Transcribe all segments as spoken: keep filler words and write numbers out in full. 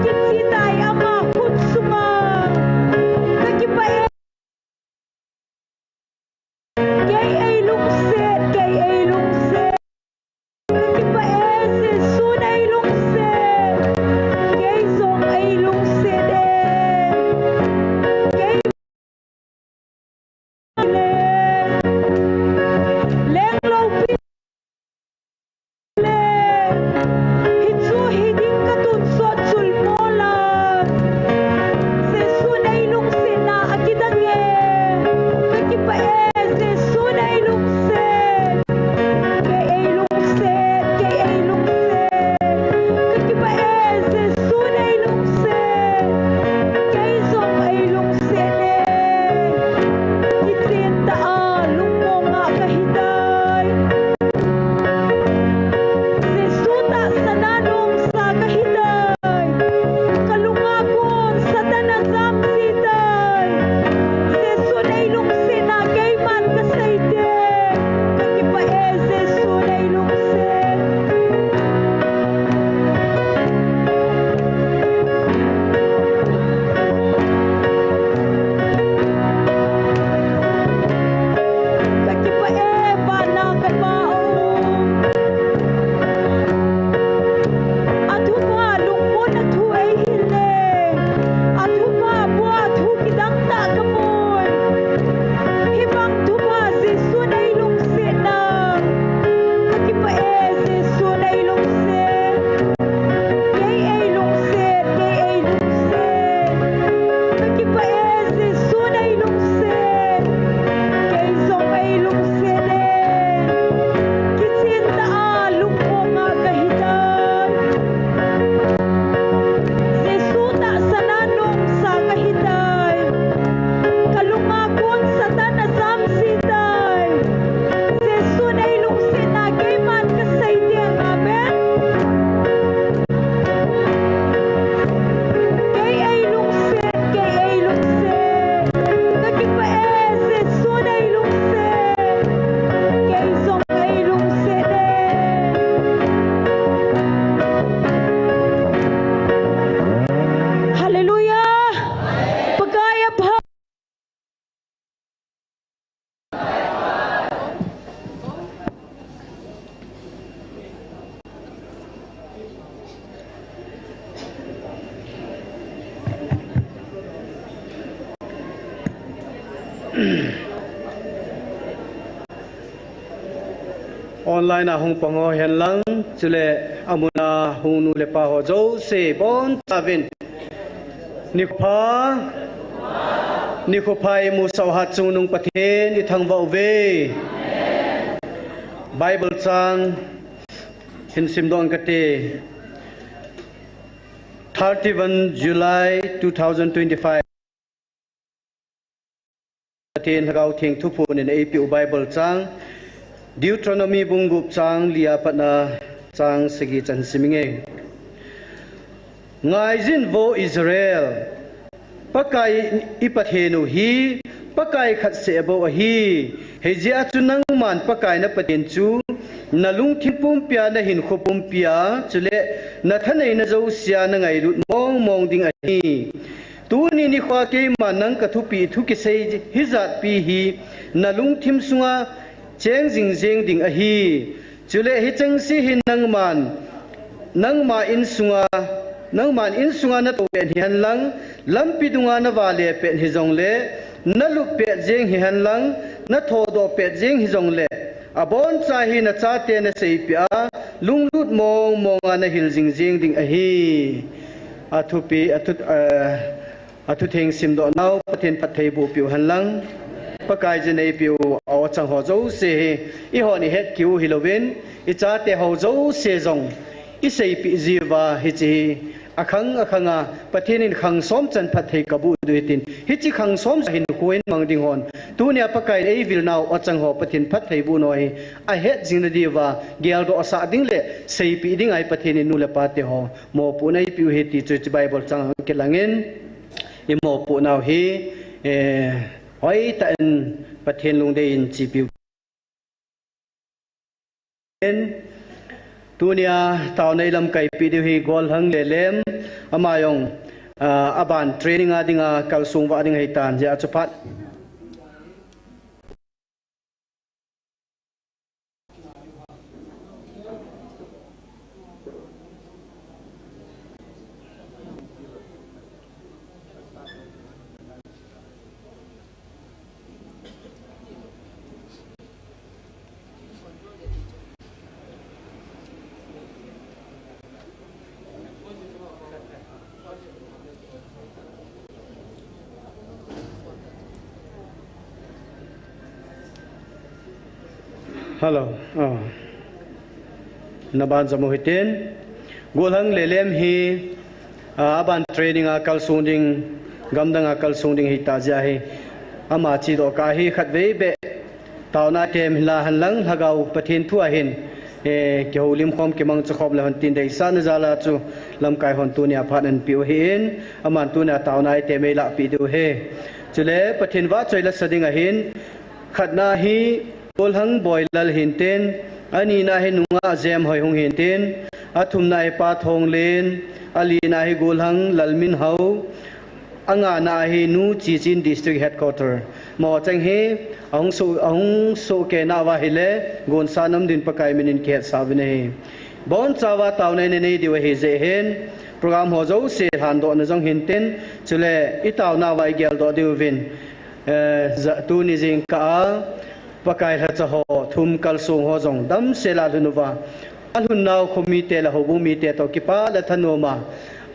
Hiche tai ama khut sunga. Kakipah e. Kei eilungset, kei eilungset. Kakipah e, Jesu eilungset. Kei jong eilungset e. Kei le. Leng lou pi le. Hichu hiding katonsot chul mola. Jesu eilungsetna akidang e. Kakipah e, Jesu eilungset. Kei eilungset, kei eilungset. Kakipah e, Jesu eilungset. Kei jong eilungset e. Kichen tah a lungmong a kahitai. Jesu tahsan a nomsa kahitai. Kalunga kon Satan ajam jitai. Jesu eilungsetna keiman kasei te. Kakipah e, Jesu eilungset. Kakipah e, vana kapa o. Athupha lungmonna thu eihil e. Athupha bua thu kidang tah kapoi. Hibang thupha Jesu eilungsetna. Kakipah e, Jesu eilungset. Kei eilungset, kei eilungset. Kakipah e, Jesu eilungset. Kei jong eilungset e. Kichen tah a lungmong a kahitai. Jesu tahsan a nomsa kahitai. Kalunga kon Satan ajam jitai. Jesu eilungsetna keiman kasei teng, amen. Kei eilungset, kei eilungset. Kakipah e, Jesu eilungset. Kei jong eilungset e. Hallelujah. Pakai apha. Online a hung pang ho hen lang, chule amun a hung nu le pa ho jouse boncha uvin. Nikho pha, nikho pha imusah u Hatchungnung Pathen ithangvah uve. Bible chang hin simdoh ing kate. Thirty-one July two thousand twenty-five. Pathen Lhagao Theng thuphon in eipeh u Bible chang, Deuteronomy bung gup chang li a pat a chang sagi chan sim inge. Ngaijin vo Israel, Pakai i Pathen u hi Pakai khat seh bou ahi. Hijeh a chu nangman Pakai na Pathen chu na lungthim pumpi a, na hinkho pumpi a, chule na thaneina jouse a na ngailut mong mong ding ahi. Tuni nikho a keiman nang kathupeh thu kisei hijat pi hi na lungthim sunga cheng jing jeng ding ahi. Chule hichengse hi nangman, nangma insunga, nangman insunga natou pet hihen lang, lampi dunga na vale pet hijongle, na lup pet jeng hihen lang, na thodoh pet jeng hijongle, aboncha hi na chate na seipeh a, lunglut mong mong a na hil jing jeng ding ahi. Athupi, athu, eh, athutheng simdoh nau, Pathen phatthei boh peh u hen lang. Pakai jin eipeh u, a-o chang ho jouse hi, eihon ihet kit u hilouvin, ichate ho jouse jong, iseipeh jiuva, hiche hi, akhang akhang a, Pathen in khang som chan phatthei kaboh diu ahi tin, hiche khang som chan hinkho in mang ding hon, tunia Pakai in eivil nau, a-o chang ho, Pathen phatthei boh nau hi, ahet jing na diuva, geldoh sah ding le, seipeh ding a hi Pathen in nu le pa te ho, mopohna eipeh u ahi ti chu hiche Bible chang a kilang in, imopoh nau hi, eh, hoitah in Pathen lungdei in chepi u. Tunia taona ilamkaipi diu hi Golhang Lelem, ama jong, ah, aban training a dinga kalsong vah ding ahitan, hijeh a chu phat. Hello. Ah. Naban jom u hitin. Golhang Lelem hi, ah, aban training a kalsong ding, gamdang a kalsong ding hita jeh ahi. Ama chedoh kah hi khatvei beh taona item hinla henlang Lhagao Pathen thu ahin, eh, kihoulim khom kimangcha khom le hon tin deisahna jal a chu lamkai hon tunia phat anapeh u ahin, aman tunia taona item eilahpeh diu ahi. Chule Pathen vahchoi lasa ding ahin, khatna hi Golhang Boilal hintin, anina hi nungah Jemhoi hung hintin, athumna hi Pa Thonglen, alina hi Golhang Lalminhao, angana hi Nu Chichin District Headquarter. Amaho cheng hi ahung soh, ahung sohkei nauva ahile, gonsa nam din Pakai min in kihetsah uvin ahi. Bonchauva taona inanei diu ahi jeh hin, program ho jouse lhandohna jong hintin, chule itaonauva igeldoh diuvin, eh, ja-, tuni jingkah a Pakai lhacha ho thum kalsong ho jong damsel a alhun uva, alhunnau khomite le houbung mite toh kipah le thanoma,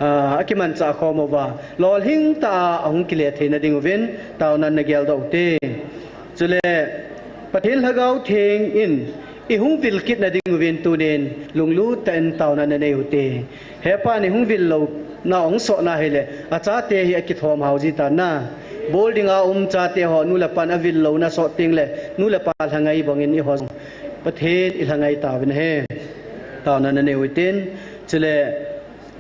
ah, akimanchah khom uva, lolhing tah a ahung kile theina dinguvin taona nageldoh ute. Chule Pathen Lhagao Theng in ihung vil kitna dinguvin tunin lunglut tah in taona nanei ute. Hepan ihung vil louna ahung sohna ahile, achate hi akithom hao jitan na. Bol dinga um chate ho nu le pan avil louna sot tengle, nu le pa lhangai bangin eiho jong Pathen ilhangai tauvin ahi. Taona nanei utin, chule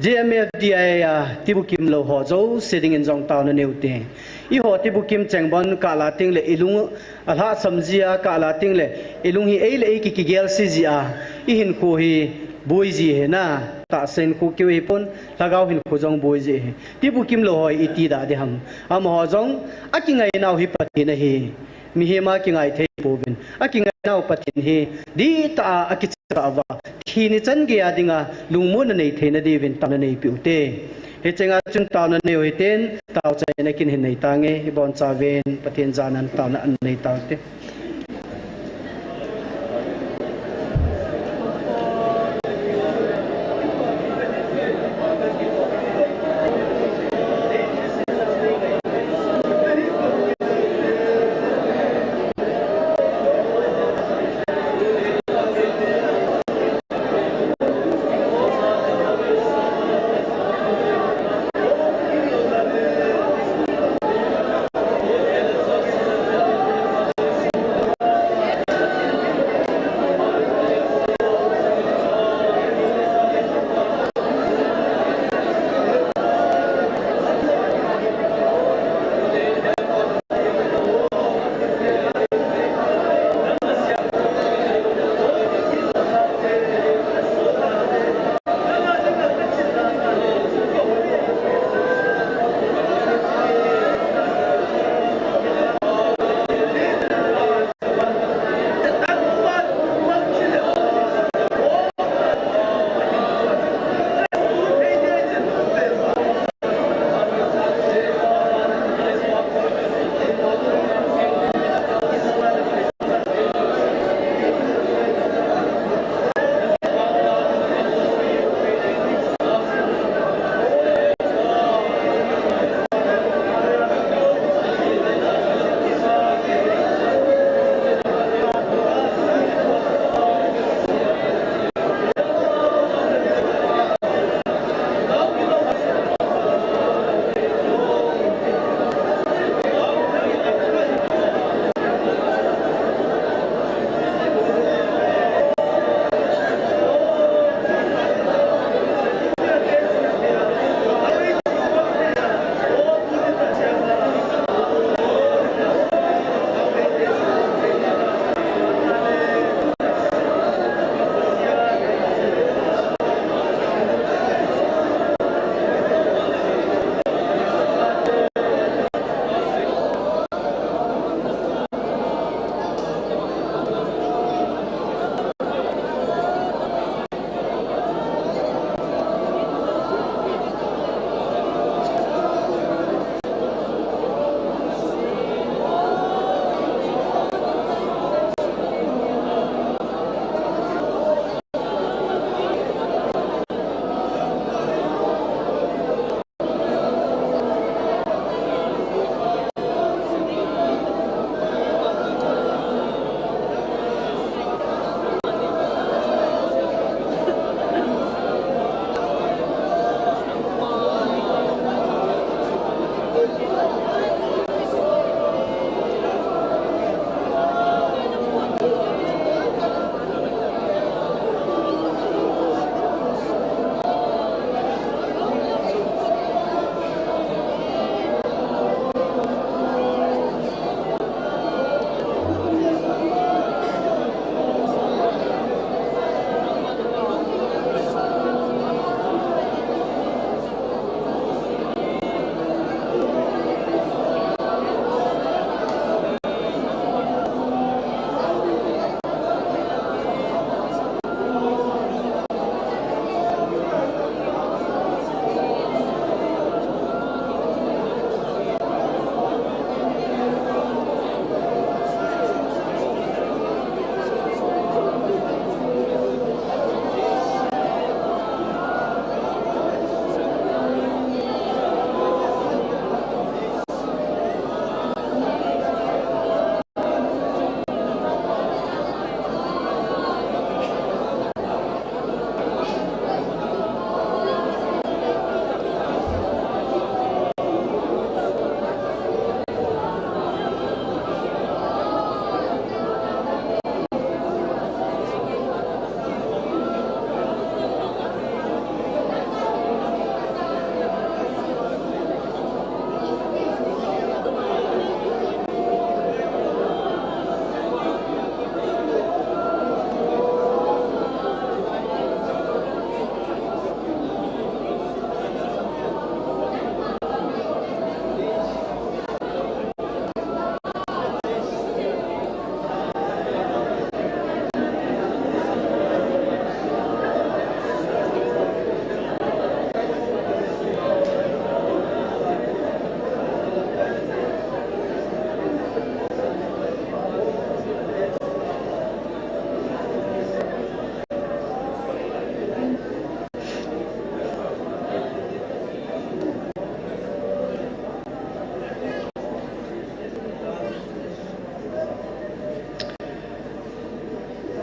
G M F D I a tibukim lou ho jouse dingin jong taona nei ute. Eiho tibukim chengbon kala tengle ilung alhahsam jia, kala tengle ilung hi ei le ei ki, kigelse jia, ihinkho hi boi ji ahi na. Tahsa hinkho keu hipon, lhagao hinkho jong boi ji ahi. Tibukim lou ho hi iti da ding ham? Amaho jong akingainau hi Pathen ahi. Mihem a kingai thei pouvin, akingainau Pathen hi dihtah a akichah uva, thi ni chan geiya dinga lungmonna nei theina diuvin taona neipeh ute. Hichenga chun taona nei u hitin, taochaina kin hin nei tange, ibonchauvin Pathen jana'n taona anei taute.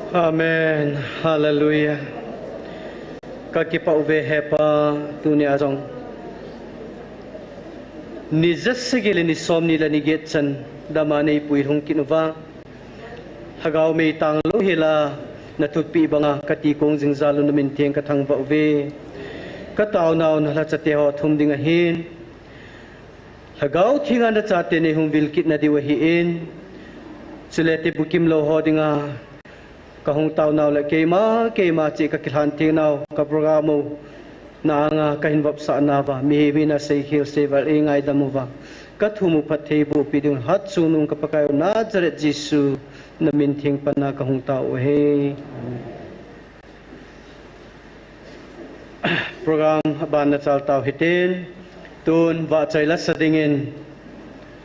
Amen. Hallelujah. Ka kipah uve Hepa, tuni a jong ni jasagi le ni somni le ni get chan dama nei puilhung kit uva. Lhagao meitang lou hela na thupeh banga ka ti kong jing jal u na min theng ka thangvah uve. Ka taonau na lhacha te ho thum ding ahin. Lhagao Thenga na chate nei hung vil kit na diu ahin. Chule ti bukim lou ho dinga ka hung taonau le keima, keima cheh ka kilhan theng nau, ka program u na anga ka hin vopsah nauva, mihem in a seikhel seival ei ngaidam uva, ka thum u phatthei boh peh ding un hatchungnung ka Pakai u Nazareth Jesu na min theng pan a ka hung tao u ahi. Program aban na chal tau hitin, tun vahchoi lasa dingin,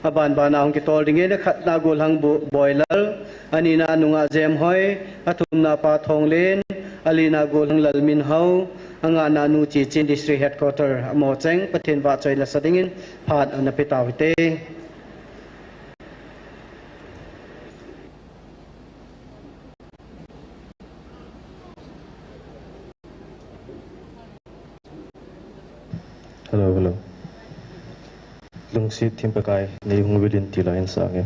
aban ban a hung kitol dingin, akhatna Golhang Bo-, Boilal, anina Nunga Jemhoi, athumna Pa Thonglen, alina Golhang Lalminhao, angana Nu Chichin District Headquarter, amo cheng, Pathen vahchoi lasa dingin, phat ana pe tau hite. Hello, hello. Lungset thim Pakai, nei hung vil in ti la in sang e.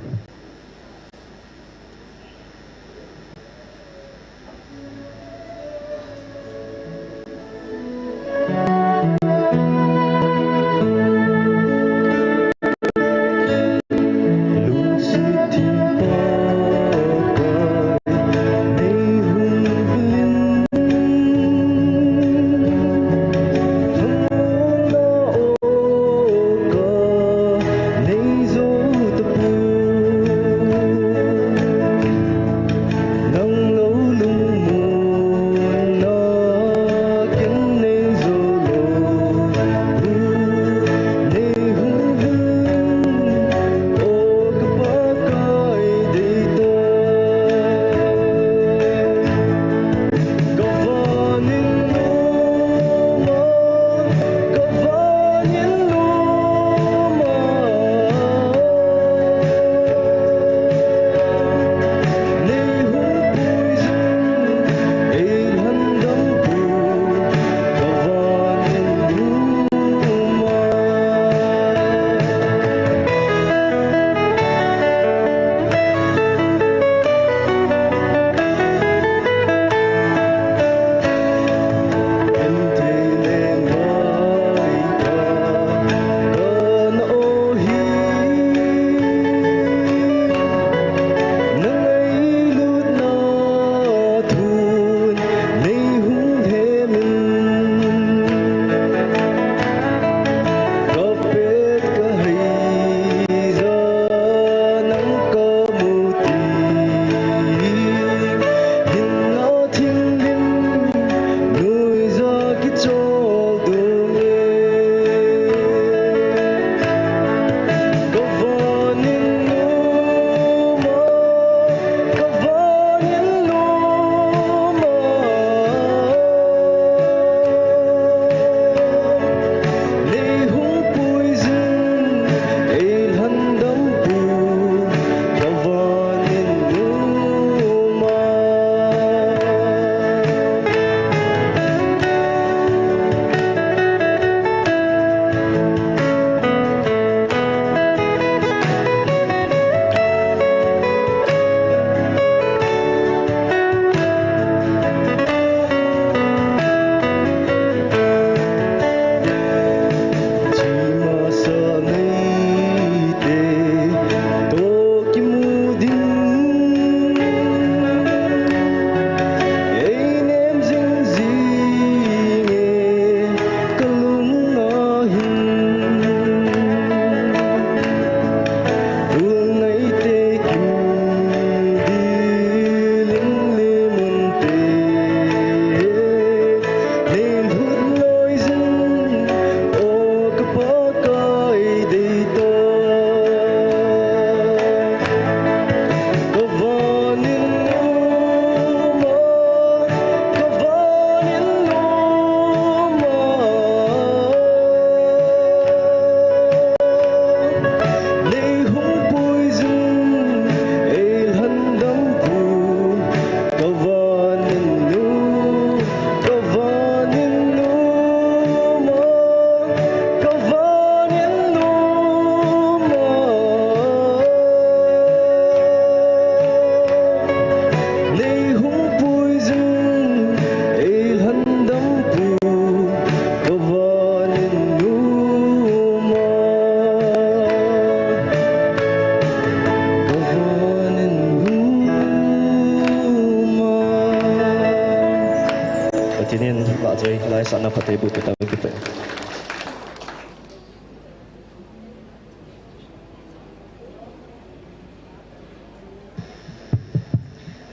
vahchoi, laisahna phattheibu pe tao kipah.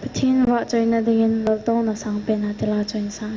Pathen vahchoina dingin laltouna sangpen a thilha choinsah.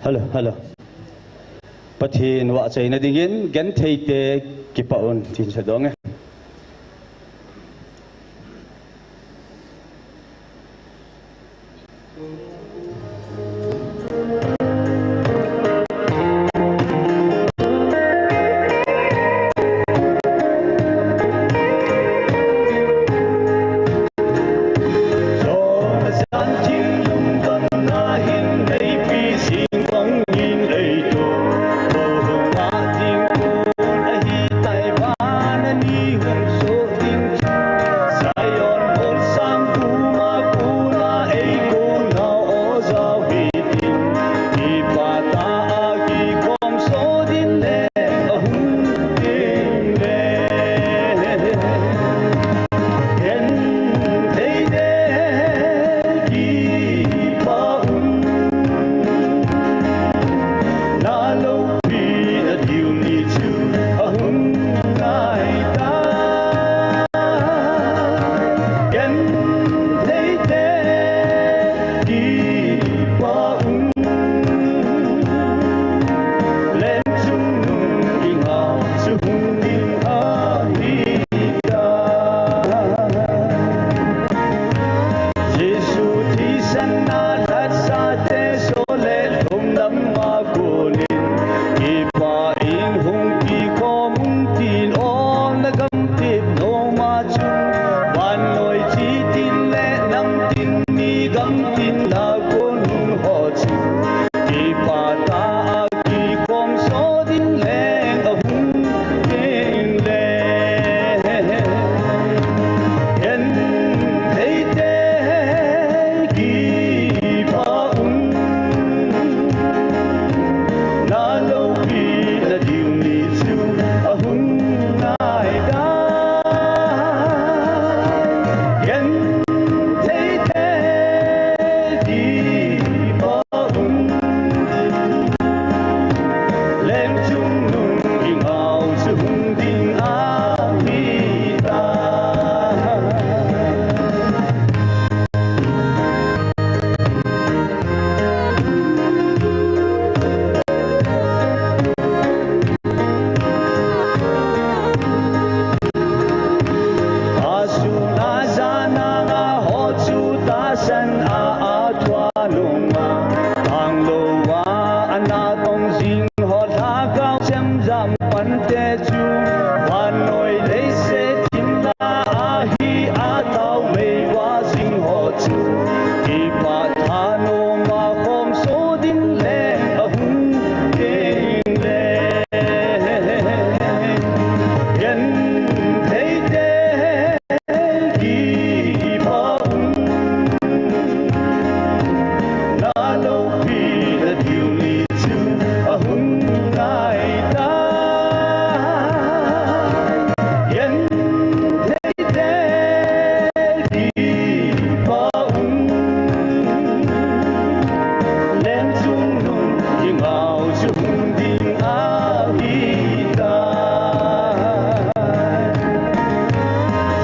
Hello, hello. Pathen vahchoina dingin genthei te kipah un tin sa dong e.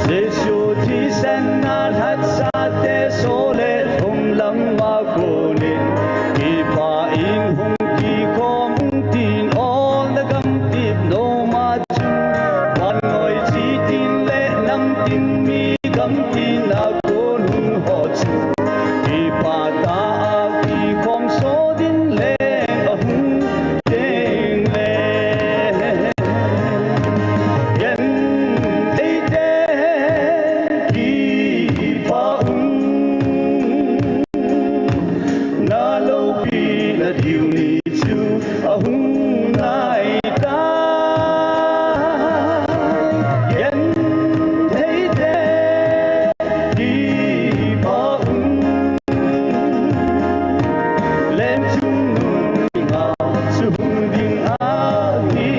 Jesu thisan na lhatsate so le thum lam a konin, kipah in hung kikhom ung tin ol na gamtip nom a chu, vannoi chitin le namtin mi gamtin a kon hung ho chu, kipah ta a kikhom so din le ahung teng le. Genthei te kipah un, na loupina diu ni chu ahung nai tai. Genthei te kipah un, Lem chungnung ngau chu hung ding ahi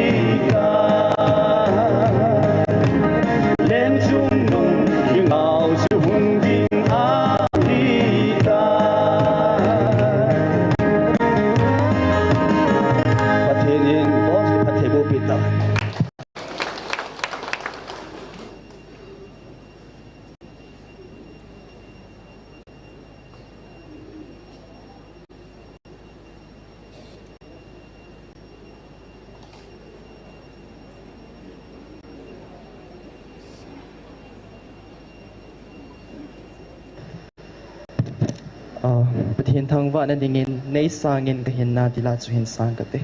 tai. Lem chungnung ngau chu hung ding ahi tai. Pathen in boss phatthei boh peh tau. Ah, Pathen thangvahna dingin nei sangin ka hinna dila chu hin sang kate.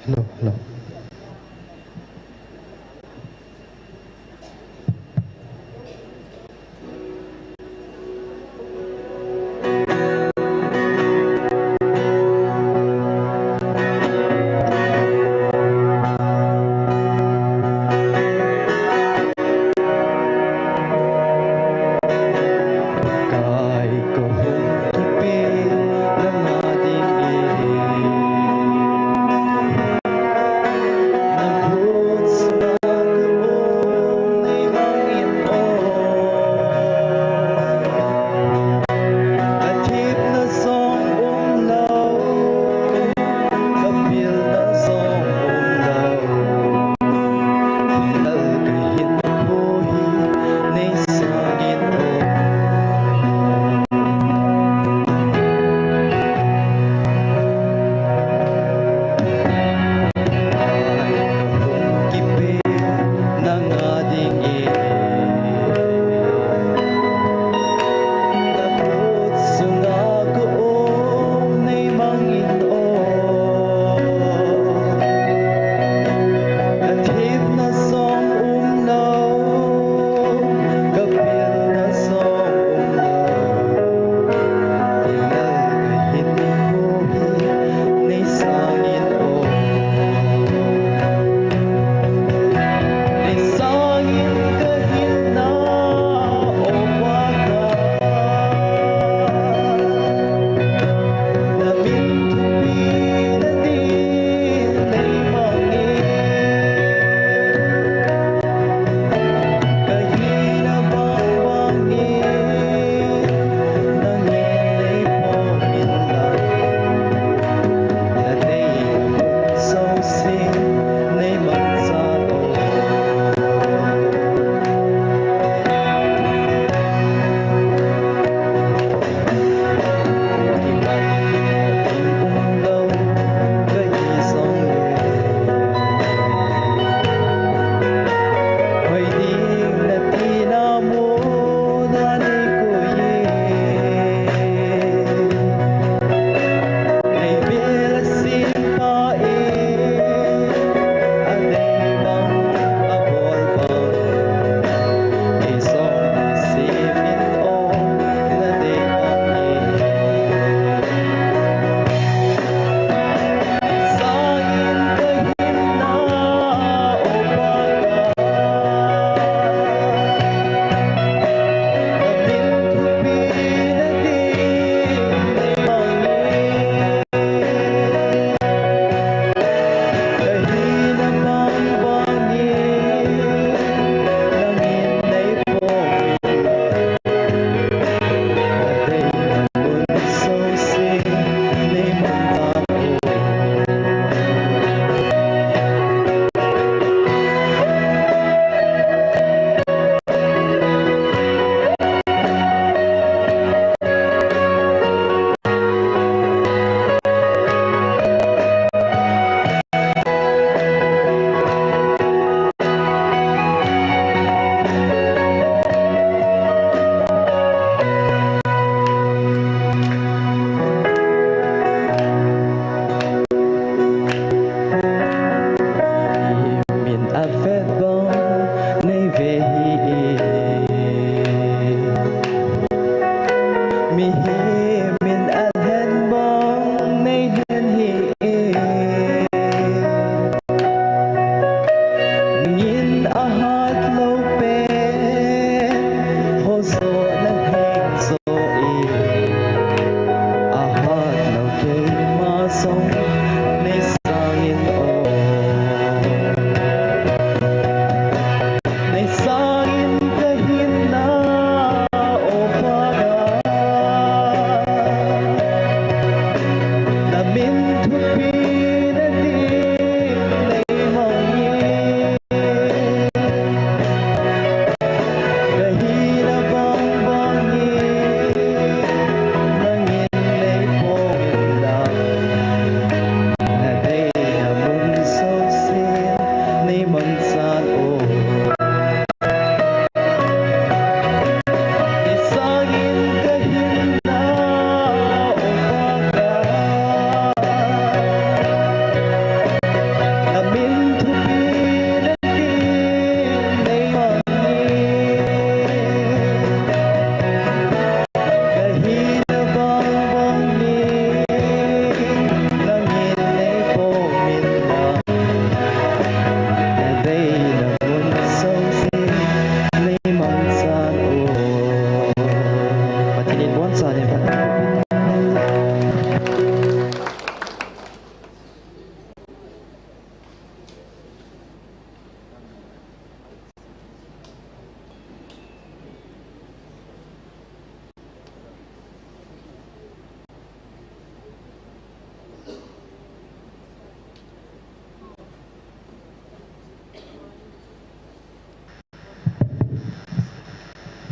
Hello, hello.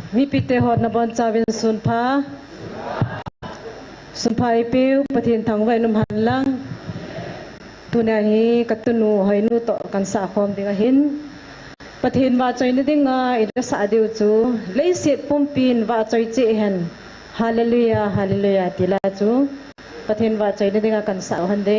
Mipite ho nabonchauvin sunpha. Sunpha eipeu Pathen thangvah in umhen lang. Tunia hi katunu Hoinu toh kahin sahkhom ding ahin. Pathen vahchoina dinga ina sah diu chu, leiset pumpin vahchoi cheh hen. Hallelujah, hallelujah, ti la chu Pathen vahchoina dinga kahin sah u hande.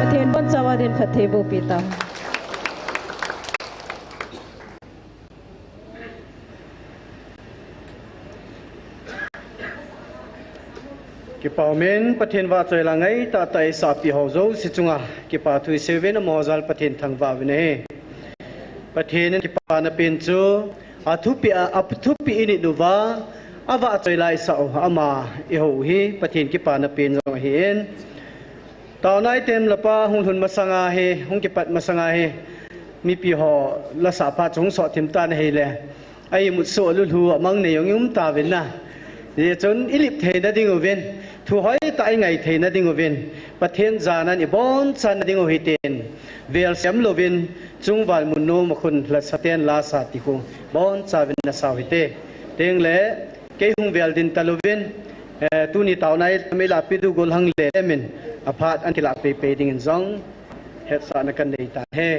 Pathen bonchauva din phatthei boh peh tau. Kipa umin, Pathen vahchoi la ngaitah tah eisahpeh ho jouse chunga kipa thu isei uvin, amaho jal Pathen thangvah uvin ahi. Pathen in kipana pen chu athupeh a, athupeh init uva, avahchoi la isah u, ama ihou u hi Pathen kipana pen jong ahin. Taona item lapa hung lhun masanga hi, hung kipat masanga hi, mipi ho lasah phat chu hung sohthim tan ahile, a imut soh lulhu amang nei jong i um tauvin na. Hijeh chun i lip theina ding uvin, thu hoitah i ngai theina ding uvin, Pathen janan i bonchan na ding u hitin, vel sem louvin, chungval mun nom a khun lasa ten lasa ti khu boncha uvin na sau hite. Tengle, kei hung vel ding talouvin, eh, tuni taona item i lahpeh diu gollhang le temin, aphat an kilah peipei dingin jong hetsahna kan nei tahe.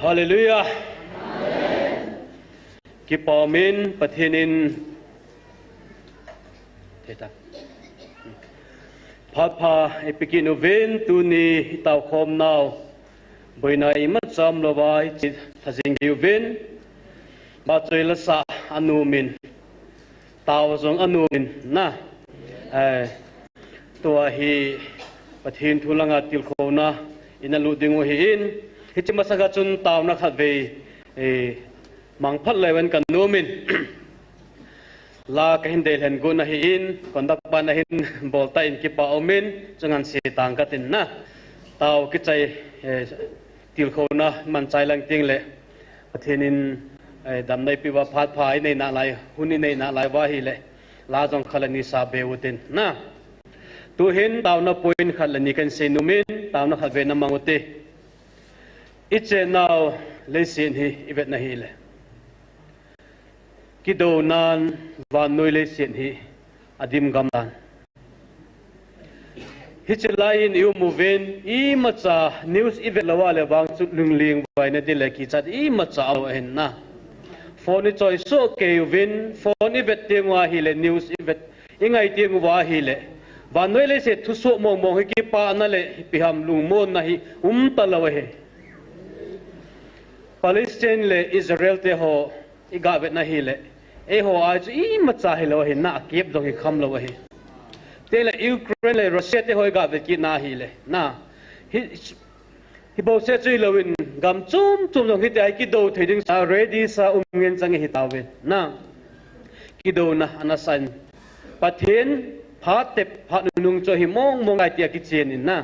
Hallelujah. Kipa umin, Pathen in theta phat pha eipeh kit uvin, tuni itao khom nau boina imacha umlouva iche thajing uvin, vahchoi lasa anom in, tao jong anom in na. Eh, tua hi Pathen thu langa tilkhouna ina lut ding u ahin, hiche masanga chun taona khatvei, eh, Mangphat leu hen ka nom in. La ka hin dei lhen gon ahi in, conduct pan ahin bol ta in kipa um in, chungan se tang ka tin na. Tao kichai, eh, tilkhouna man chai lang ting le. Pathen in, eh, damna eipeh uva phat pha i nei nalai, hun i nei nalai uva ahile. La jong khat le ni sa be u tin na. Tu hin taona point khat le ni kan sei nom in, taona khat ve na mang u te. I chennau leiset hi i vet na hile. Kidounan vannoi leiset hi adim gam tan. Hiche lai in i um uvin, imacha news i vet lou a le vang chu lungling vai na ti le kichat imacha a lo ahin na. Phone i choi soh kei uvin, phone i vet teng uva ahile news i vet i ngai teng uva ahile. Vannoi leiset thusoh mong mong hi kipana le ipi ham lungmonna hi um ta lou ahi. Palestine le Israel te ho i ga vet na hile. Eiho a chu imacha hi lou ahi na, a kep jong hi kham lou ahi. Te le Ukraine le Russia te ho i ga vet kit na hile. Na. Hi, hi bouseh chu hi lou in gam chom chom jong hiti a kidou thei ding sa ready sa um ngen chang hi tauvin. Na. Kidouna ana san. Pathen phat tep phat nunung chu hi mong mong ai tia kichen in na.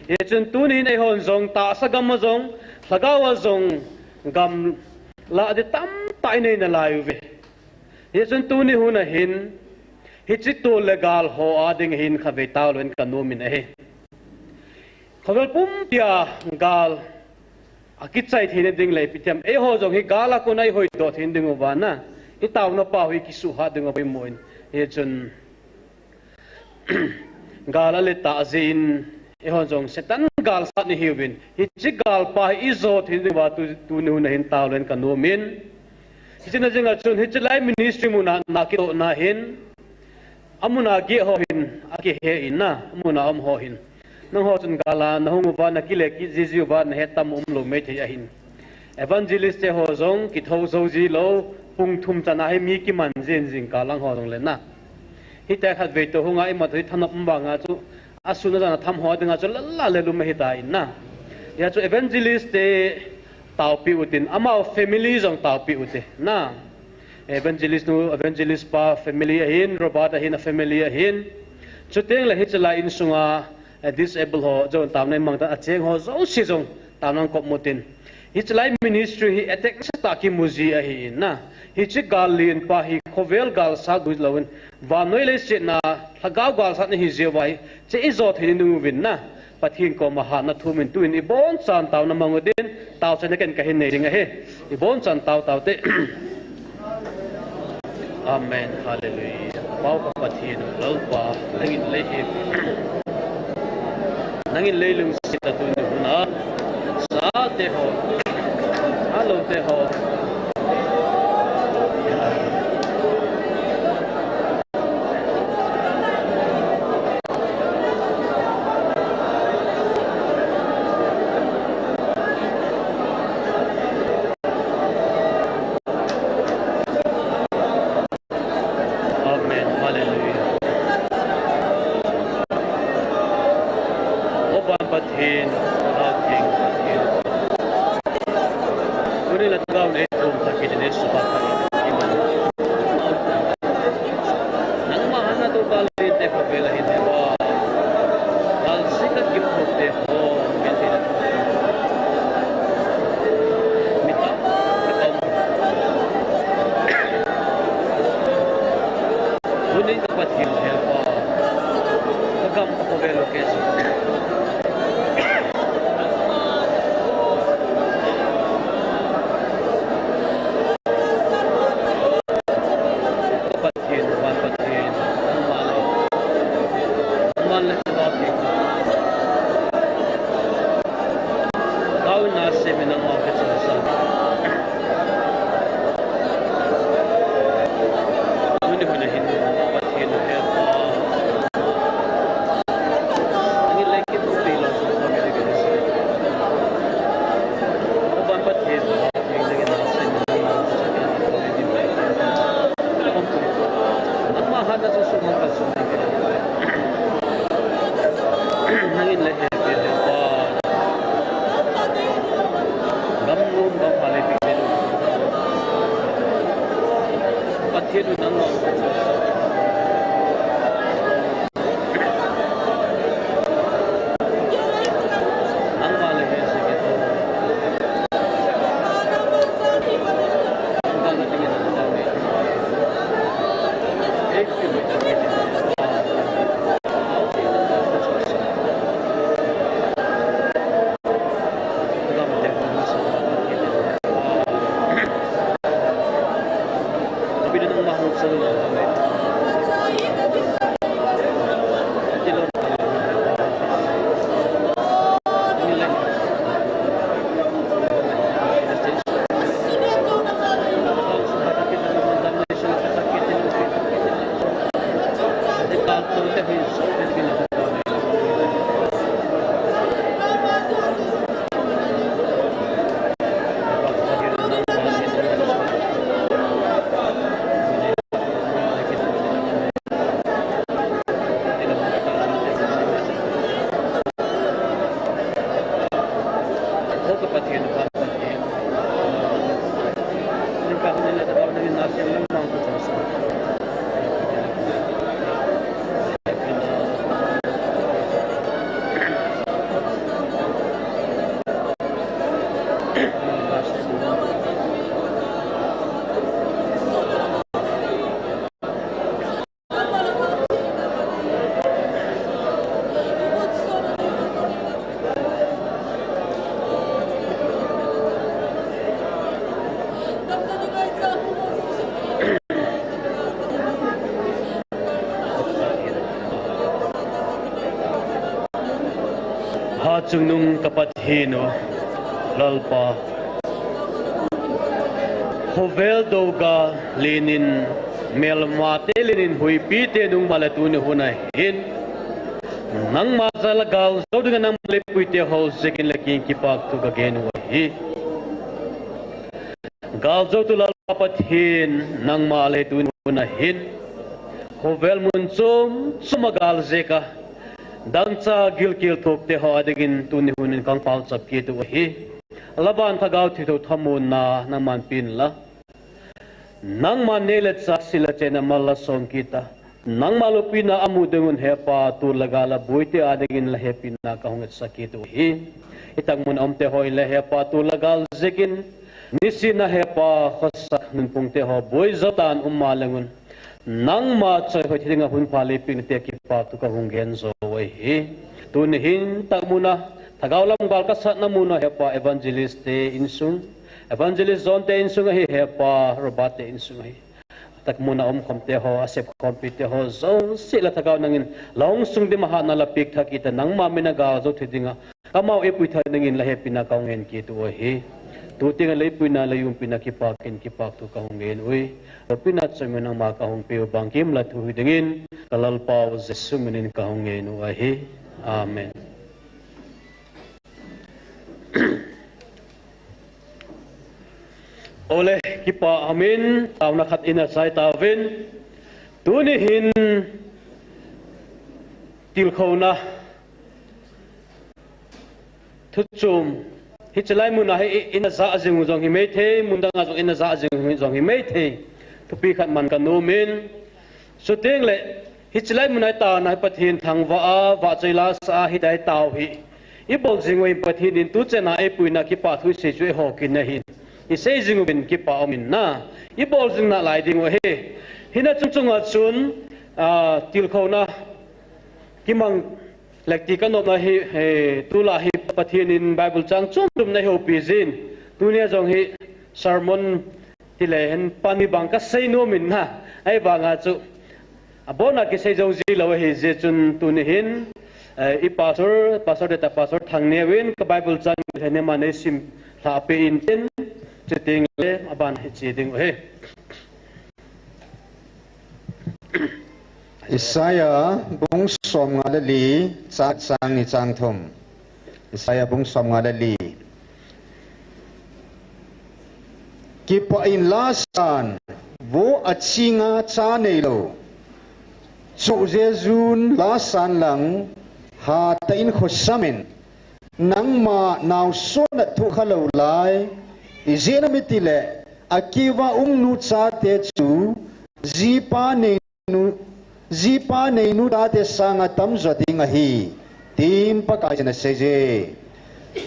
Hichun tuni hin eihon jong tahsa gam a jong, lhagao a jong gam la di tamtah i nei nalai uve. Hichun tuni hun a hin, hiche tol le gal ho a ding hin khatvei tao lou in ka nom in ahi. Khovel pumpi a gal a kichai theina ding le ipi ti ham. Eiho jong hi gal a kona i hoidoh theina ding uva na. I taona pau hi kisuhhat ding uva poimo in. Hichun gal a le tah jeh in eiho jong Satan gal sat na hiuvin. Hiche gal pa hi i jo theina ding uva tu, tuni hun a hin tao lou in ka nom in. Hiche na jing a chun hiche lai ministry mun a na kitoh na hin. Amun a geh ho hin, akihe in na, amun a um ho hin. Nangho chun gal a na hung uva, na kile kit jiji uva, na het tam um lou mei thei ahin. Evangelist te ho jong, kithou jou ji lou, pung thum chan a hi mi kiman jin jing kal lang ho jong le na. Hiti a khatvei toh hung a, imacha hi thanop um vang a chu, asun a jan a tham ho ding a chu, lala le lum ahi ta in na. Hia chu evangelist te taopi u tin, amau family jong taopi u te, na. Evangelist nu, evangelist pa family ahin, Robert ahin, a family ahin. Chuteng le hiche lai insunga, eh, disable ho, jong taona i mang tan, acheng ho jouse jong taona kop mu tin. Hiche lai ministry hi attack nasatah kimu ji ahi in na. Hiche gal len pa hi khovel gal sat guh lou in, vannoi leiset na, lhagao gal sat na hi jeh uva hi, che i jo thei ding uvin na. Pathen koma hatna thum in tuin i bonchan taona mang u din, taochaina ken ka hin nei ding ahi. I bonchan tao tao te. Amen. Hallelujah. Pau ka Pathen Lalpa, nangin lei hi. Nangin lei lungset a tuni hun a. Sa te ho. Hello te ho. Amen. Hallelujah. O Ban Pathen, Lhagao Theng Pathen. Tuni lhagao nei thum tha kit in Jesu pa kha. Nangma hana to kal te khovel a hin he ba. Kal sika kip khop te ho, min te. Mi ta, mi ta. Tuni ka Pathen helpa. Ka gam ka khovel lo ke. Hachungnung ka Pathen u, Lalpa. Khovel doga lenin, melmate lenin, huipite nungma le tuni hun ahin, nangma jal a galjou dinga nangma leipuite ho jeh in le kipah thu ka gen u ahi. Galjou tu Lalpa Pathen, nangma le tuni hun ahin, khovel mun chom chom a gal jeh a dangchah gilkel thokte ho a dingin tuni hun in kang pauchap kit u ahi. Laban Lhagao thilto thamuanna nangman pen la, nangman nei le chah, sil le chen a mal la song kit a, nangma lopina a mu dingun Hepa, tul le gal a boite a dingin la hepina ka hung etsa kit u ahi. Hitia mun a umte ho in le Hepa, tul le gal jeh in, nisin a Hepa, khosak nunphungte ho boi jou tan um ma lengun, nangma choi hoi thei dinga hun pha lei peh nate kipah thu ka hung gen jou u ahi. Tuni hin hitia mun a Lhagao lam gal ka satna mun a Hepa, Evangelist te insung, Evangelist John te insung ahi, Hepa, Robert te insung ahi. Hitia mun a umkhomte ho, a sepkhompite ho jouse la Lhagao nangin la hung sung dim a hatna la peh tha kit a, nangma min a galjou thei dinga ka mau eipui tha dingin la hepina ka hung ngen kit u ahi. Tu teng a leipuina, lei umpina kipah in kipah thu ka hung ngen uve. Lopina chom in nangma ka hung pe u bangkim la thu hi dingin ka Lalpa u Jesu min in ka hung ngen u ahi. Amen. Ole, kipah umin, taona khat ina chai tauvin. Tuni hin tilkhouna thuchom, hiche lai mun a hi ina ja jing u jong hi maithei, mun dang a jong ina ja jing u jong hi maithei. Thupi khat man ka nom in, chuteng le, hiche lai mun a i taona hi Pathen thangvah a, vahchoi la sa a, hitia i tao hi i bol jing u hin Pathen in tu chan a eipuina kipah thu i sei chu eiho kit na hin. I sei jing uvin kipah umin na. I bol jing nalai ding u ahi. Hina chung chung a chun, a, tilkhouna kimang lekti ka nopna hi, he, tulai hi Pathen in Bible chang chom chom na eiho pe jin. Tunia jong hi sermon ti le hen pan mi bang ka sei nom in na. Ahivang a chu abon a kisei jou ji lou ahi jeh chun tuni hin, eh, i pastor, Pastor Deta, Pastor Thangneo in ka Bible chang le ne ma nei sim lha pe in tin, chuteng le aban hi che ding u ahi. Isaiah bung som nga le li, chang, chang ni chang thum. Isaiah bung som nga le li. Kipah in la san, vo a chinga cha neilou. Chu jejun la san lang, hatah in khosam in. Nangma naosen a thu kha lou lai, ijeh inem itile, akiva um nu chate chu, Jipa neinu, jipa neinu tate sanga tamjo ding ahi, tin Pakaiyin aseiye.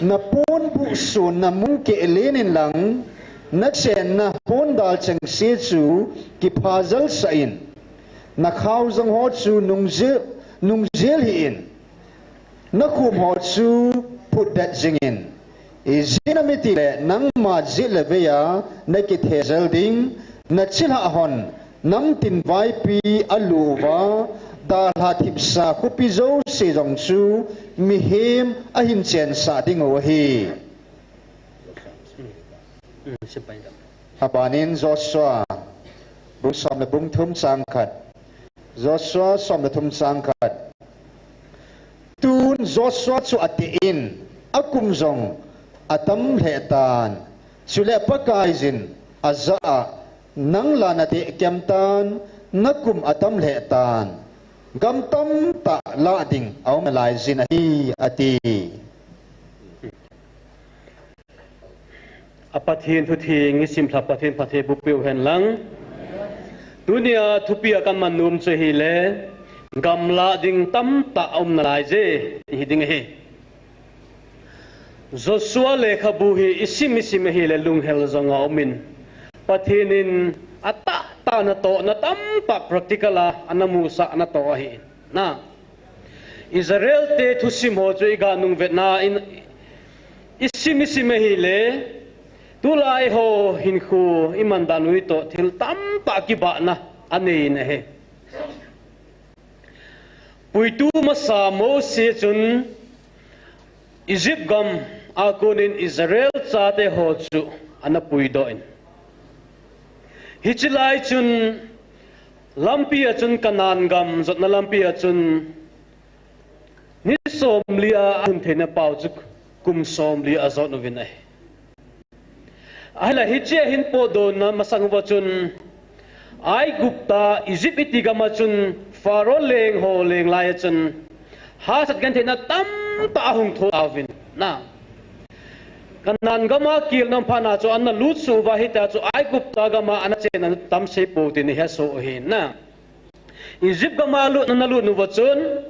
Naponbuh sunna mung keh len inlang, nachenna pondal chengse chu kiphajal sah in. Nakhao jong ho chu nungjel, nungjel hih in. Nakhum ho chu phutdet jing in. Ijeh inem itile nangma jeh le veiya nakithejal ding, nachilhah hon, namtin vaipi alu uva, dalha thipsa khopi jouse jong chu mihem ahin chensah diu ahi. Abanin Joshua, bung som le bung thum chang khat. Joshua som le thum chang khat. Tun Joshua chu ateh in, akum jong atam lheh tan. Chule Pakaiyin ajah a, nang la nateh kem tan, nakum atam lheh tan. Gam tamtah lah ding aum nalaiyin ahi, ati. A Pathen thu theng isim lha Pathen phatthei boh peh u hen lang. Tunia thupi a kaman nom chu ahile, gam lah ding tamtah aum nalaiye, ti hi ding ahi. Joshua lekhabu hi isim isim ahile lunghel jong aum in. Pathen in atahtah natohna tamtah practical a, ana musah natoh ahi. Na. Israel te thusim ho chu iga nung vetna in, isim isim ahile, tulai ho hinkho iman dan u toh thil tamtah kibahna anei in ahi. Puitu masa Mose chun Egypt gam a konin Israel chate ho chu ana puidoh in. Hiche lai chun lampi a chun Canaan gam jotna lampi a chun ni somli a alhun theina pau chu kum somli ajot uvin ahi. Ahinla hiche ahin potdohna masang uva chun Aigupta, Egypt iti gam a chun Pharaoh leng ho leng lai a chun hahsat gentheina tamtah ahung thou tauvin. Na. Canaan gam a kelna phat na chu ana lut suh uva hitia chu Aigupta gam a ana chenna tam sei pou tin ihet soh u ahi na. Egypt gam a lut, ana lut uva chun,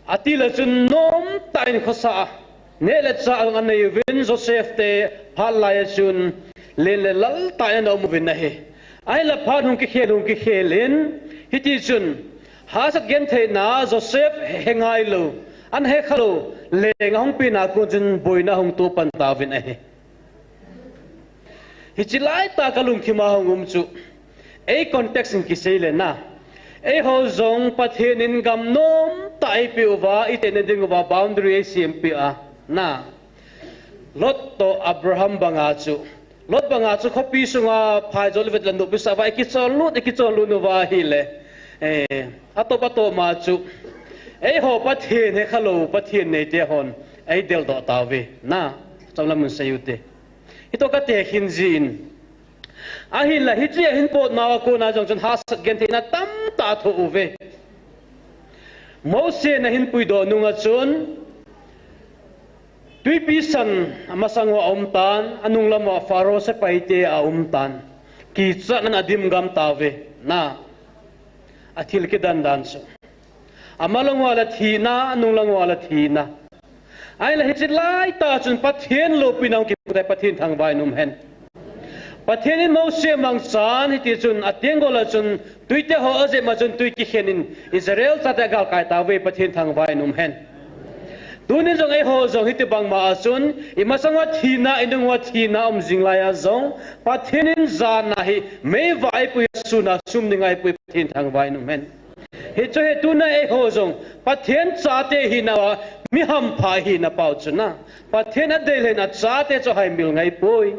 atil a chun nomtah in khosa a, neh le chah jong anei uvin, Joseph te phat lai a chun, len le lal tah in ana um uvin ahi. Ahinla phat hung kikhel, hung kikhel in, hiti chun, hahsat gentheina Joseph he ngailou, ana hekhalou, leng ahung pena kon chun boina ahung toh pan tauvin ahi. Hiche laitah a kalungthim a hung um chu, ei context in kisei le na. Eiho jong Pathen in gam nomtah eipeh uva, itehna ding uva boundary eisempeh a, na. Lot toh Abraham banga chu. Lot banga chu khopi sunga phai jol vet le nopsah uva, eikichol lut, eikichol lut uva ahile. Eh, atoh, atoh ma chu. Eiho Pathen hekhalou, Pathen neite hon. Eidel doh tauve, na. Chomlam in sei ute. Hitoh kati khin jin. Ahinla hiche ahin potnau a kona jong chun hahsat gentheina tamtah athoh uve. Mose in ahin puidoh nung a chun, twipi san amasang uva aum tan, anung lam uva Pharaoh sepai te aum tan. Kichatnan adim gam tauve, na. Athil kidan dan chu. Ama lang uva le thina, anung lang uva le thina. Ahinla hiche laitah chun Pathen loupina hung kimu tai, Pathen thangvah in um hen. Pathen in Mose mangchan hiti chun atenggol a chun twite ho ajep ma chun twi kikhen in Israel chate agalkai tauve, Pathen thangvah in um hen. Tunin jong eiho jong hiti bangma a chun imasang uva thina, inung uva thina um jing lai a jong Pathen in jan a hi meivah eipui, sun a sum ding a eipui, Pathen thangvah in um hen. Hichu hi tuna eiho jong Pathen chate hina uva mi hampha hina pau chu na. Pathen adeilhen achate chu haimil ngai poi.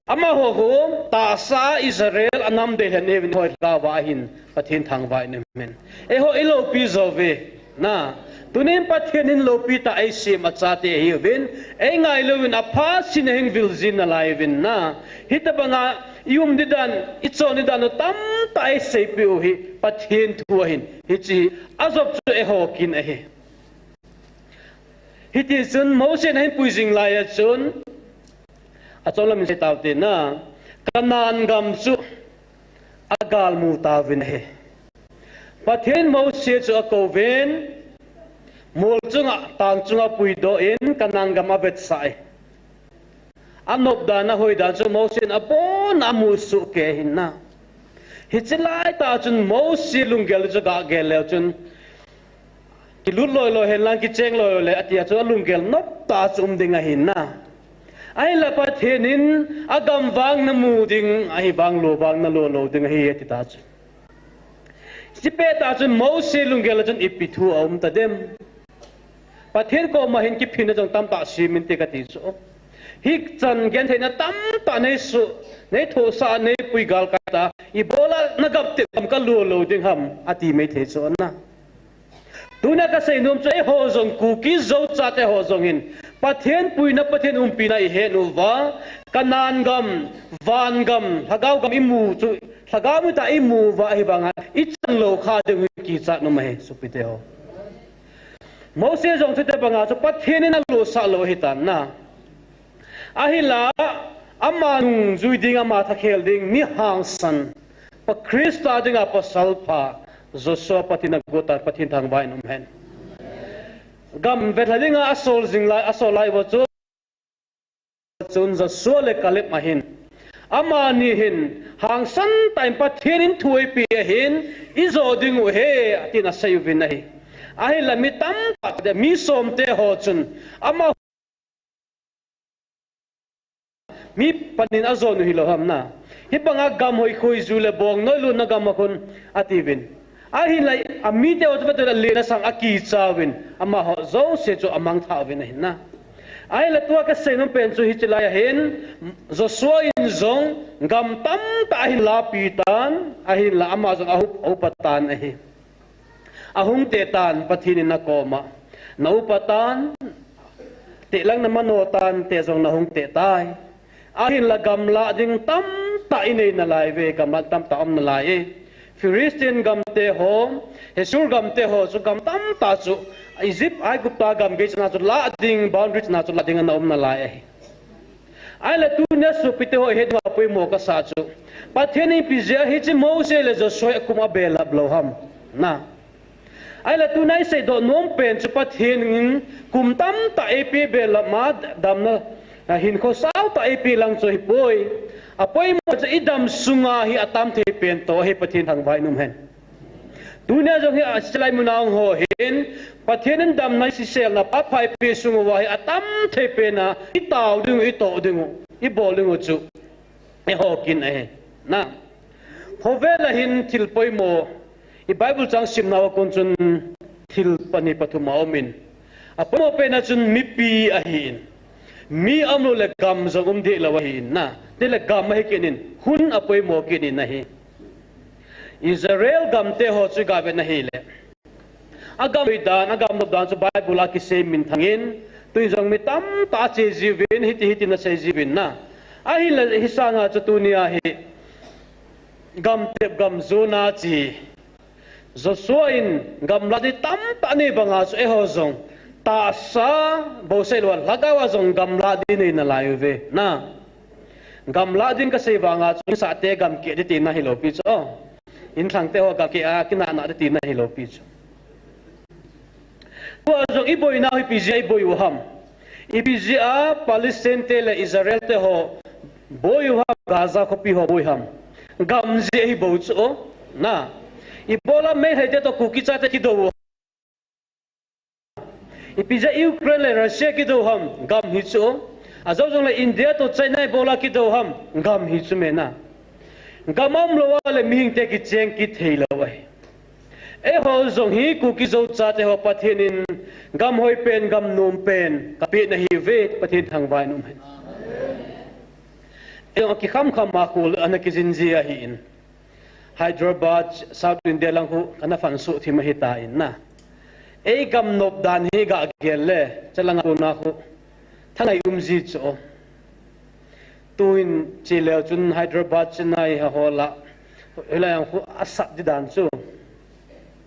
Amaho hu tahsa Israel anam deilhen in eiho lhagao va ahin Pathen thangvah in um hen. Eiho iloupi jouve. Na, tunin Pathen in loupi tah a eisem achate ahiuvin, eingailouvin aphat sin ahung vil jin nalaiuvin na. Hitabanga i um didan, i chon didan u tamtah eiseipeh u hi Pathen thu ahin. Hiche hi ajop chu eiho kin ahi. Hiti chun Mose in ahin pui jing lai a chun, achomlam in sei taute na, Canaan gam chu agalmu tauvin ahi. Pathen in Mose chu akouvin, mol chunga, tang chunga puidoh in, Canaan gam avetsah e. Anop dan, ahoi dan chu Mose in abon a amu soh kei ahin na. Hiche laitah chun Mose lunggel chu gagel leu chun, kilut loiloi hen lang kicheng loiloi le, atia chu alunggel nop tah chu um ding ahin na. Ahinla Pathen in agam vang namu ding, ahivang lou vang nalo lou ding ahi, ati ta chu. Hiche pettah chun Mose lunggel a chun ipi thu aum tadem. Pathen koma hin kiphinna jong tamtah semin te kati chu. Hichan gentheina tamtah neisoh, neithohsah, neipui galkai ta, ibola nagam tep gam kalu lou ding ham, ati mai thei chu na. Tuna kasei nom chu eiho jong Kuki Zo chate ho jong hin Pathen puina, Pathen umpina ihet uva, Canaan gam, van gam, lhagao gam imu chu, lhagao mita imu uva ahivanga ichan lou kha ding hi kichat nom ahi, sopite ho. Mose jong chute banga chu Pathen in alosah lou ahitan na. Ahinla, ama nungjui ding, ama thakhel ding mi hangsan, pa Christa dinga pasal pha Joshua Pathen in agot tan, Pathen thangvah in umhen. Gam velha dinga asol jing lai, asol lai uva chu, chun Joshua le Caleb ahin, amani hin hangsan tah in Pathen in thu eipeh ahin, ijo ding u ahi, atin asei uvin ahi. Ahinla mi tamtah, mi somte ho chun ama mi panin ajon u hilou ham na. Hibanga gam hoi khoiju le bong noi lutna gam a khun atiuvin. Ahinla amite ho chu vet le lena sang akichauvin, amaho jouse chu amangthah uvin ahin na. Ahinla tua kasei nom pen chu hiche lai ahin, Joshua in jong gam tamtah ahin lapi tan, ahinla ama jong ahup, aupa tan ahi. Ahung te tan Pathen in akoma, na upa tan, te lang na mano tan, te jong nahung te tai. Ahinla gam lah ding tamtah inei nalai uve, gam lah tamtah um nalai e. Philistine gamte ho, Geshur gamte ho chu gam tamtah chu, Egypt, Aigupta gam gei chana chu lah ding, boundary chana chu lah ding ana um nalai ahi. Ahinla tunia sopite ho, ihet dinga poimo kasah chu, Pathen in ipi jeh a hiche Mose le Joshua hi akum abelap lou ham na. Ahinla tuna iseidoh nom pen chu Pathen in kum tamtah eipeh belap ma, damna, a, hinkho saotah eipeh lang chu ahipoi. Apoimo chu idam sunga hi atam thei pen toh hi Pathen thangvah in umhen. Tunia jong hi hiche lai muna hung ho hin, Pathen in damna, siselna, phat pha eipeh sung uva hi atam thei pena itao ding u, itoh ding u, ibol ding u chu eiho kin ahi na. Khovel a hin thil poimo, i Bible chang simnauva kon chun thil pani pathum aumin, apoimo pena chun mipi ahin, mi aumlou le gam jong um deh lou ahin na. Tile gam ahi kit in, hun apoimo kit in ahi. Israel gamte ho chu gavet na hile, agam hoi dan, agam nop dan chu Bible a kisei minthangin, tuin jong mi tamtah ache jiuvin, hiti hiti in asei jiuvin na. Ahinla hisanga chu tunia hi gam tep gam jona che, Joshua in gam lah ding tamtah anei banga chu eiho jong tahsa bou seilouva lhagaova jong gam lah ding inei nalai uve na. Gam lah ding kasei vanga chu insahte gam keh ding tina hilou pi chu. Inlhangte ho gam keh a kinahna ding tina hilou pi chu. Tua jong iboinau hi ipi jeh a iboi u ham? Ipi jeh a Palestine te le Israel te ho boi u ham, Gaza khopi ho boi ham? Gam jeh ahi bou chu na. Ibola Meitei te toh Kuki chate kidou u, ipi jeh a Ukraine le Russia kidou ham? Gam hi chu. Ajou jongle India toh China ibola kidou ham? Gam hi chu me na. Gam aumlouva le mihing te kicheng kit theilou ahi. Eiho jong hi Kuki Zo chate ho Pathen in gam hoi pen, gam nom pen kapeh nahiuve, Pathen thangvah in umhen. Eijong akikhamkham a kho ana kijin ji ahin. Hyderabad, South India lang khu kana fansoh thim ahitan na. Ei gam nop dan hi gagel le, chalanga kona khu thangai um ji chu. Tuin cheleu chun Hyderabad, Chennai ha ho lah, hilai a khu asat ding dan chu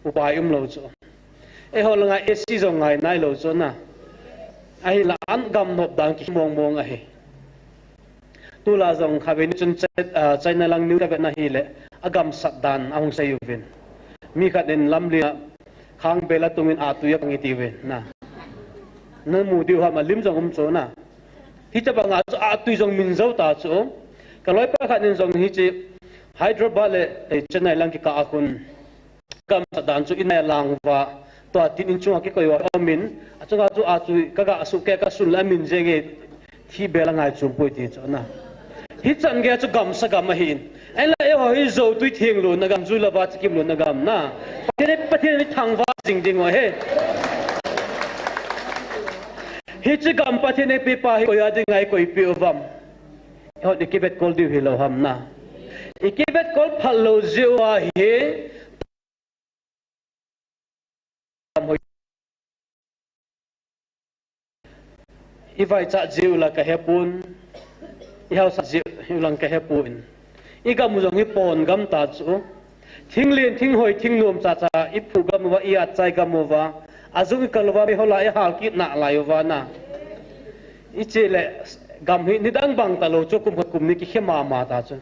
upai umlou chu. Eiho langa AC jong ngai nailou chu na. Ahinla an gam nop dan kimong mong ahi. Tulai jong khatvei ni chun Chi-, ah, China lang news kavet na hile, agamsat dan ahung sei uvin. Mi khat in lamlen a khangbel a tungin atui a kang iti uvin na. Namu diu ham, alim jong um chu na. Hitabanga chu atui jong min jou ta chu. Ka loipa khat in jong hiche Hyderabad le, eh, Chennai lang kikah a khun gamsat dan chu inai lang uva, tua tin in chunga kikoi uva umin, achunga chu atui kaga suh kei kasun le amin jeng e, thibel angai chom poi ti chu na. Hichan gei chu gamsa gam ahin. Ahinla eiho hi jou tui theng lona gam, jui le va chikim lona gam na. Pathen, Pathen in thangvah jing ding u ahi. Hiche gam Pathen in eipepa hi koi a dinga eikoipeh uvam? Eiho i kivetkol diu hilou ham na. I kivetkol phat lou jeh uva hi I vaichat jeh u la kahepon, i haosat jeh u lang kahepon. I gam u jong hi pon gam ta chu. Thinglen, thinghoi, thingnom chacha i phu gam uva, i atchai gam uva, ajung i kal uva, meiho la i hal kit nalai uva na. I che le gam hi nidang bang talou chu kum khat kum ni kikhe mama ta chu.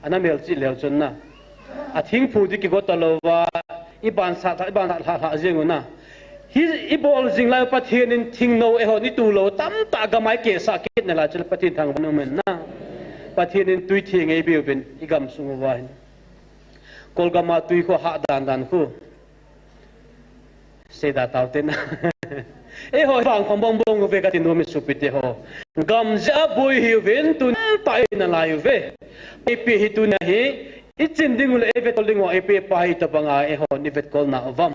Ana melchih leu chun na. Athing phu di kigo talou va, i bansat, i bansat lha lha jeng u na. Hi i bol jing lai Pathen in thingnou eihon i tu lou tamtah gam a i kehsah kit nalai chu le Pathen thangvah in um hen na. Pathen in tui theng eibe uvin i gamsung uva hin. Kol gam a tui khu hah dan dan khu. Seida tau te na. Eiho vangkhom bong bong uve kati nom e sopite ho. Gam jeh a boi hiuvin tun ta i nalai uve. Eipe hi tuna hi i chin ding u le eivetkol ding u a eipepa hi tabang a eihon i vetkol nauvam?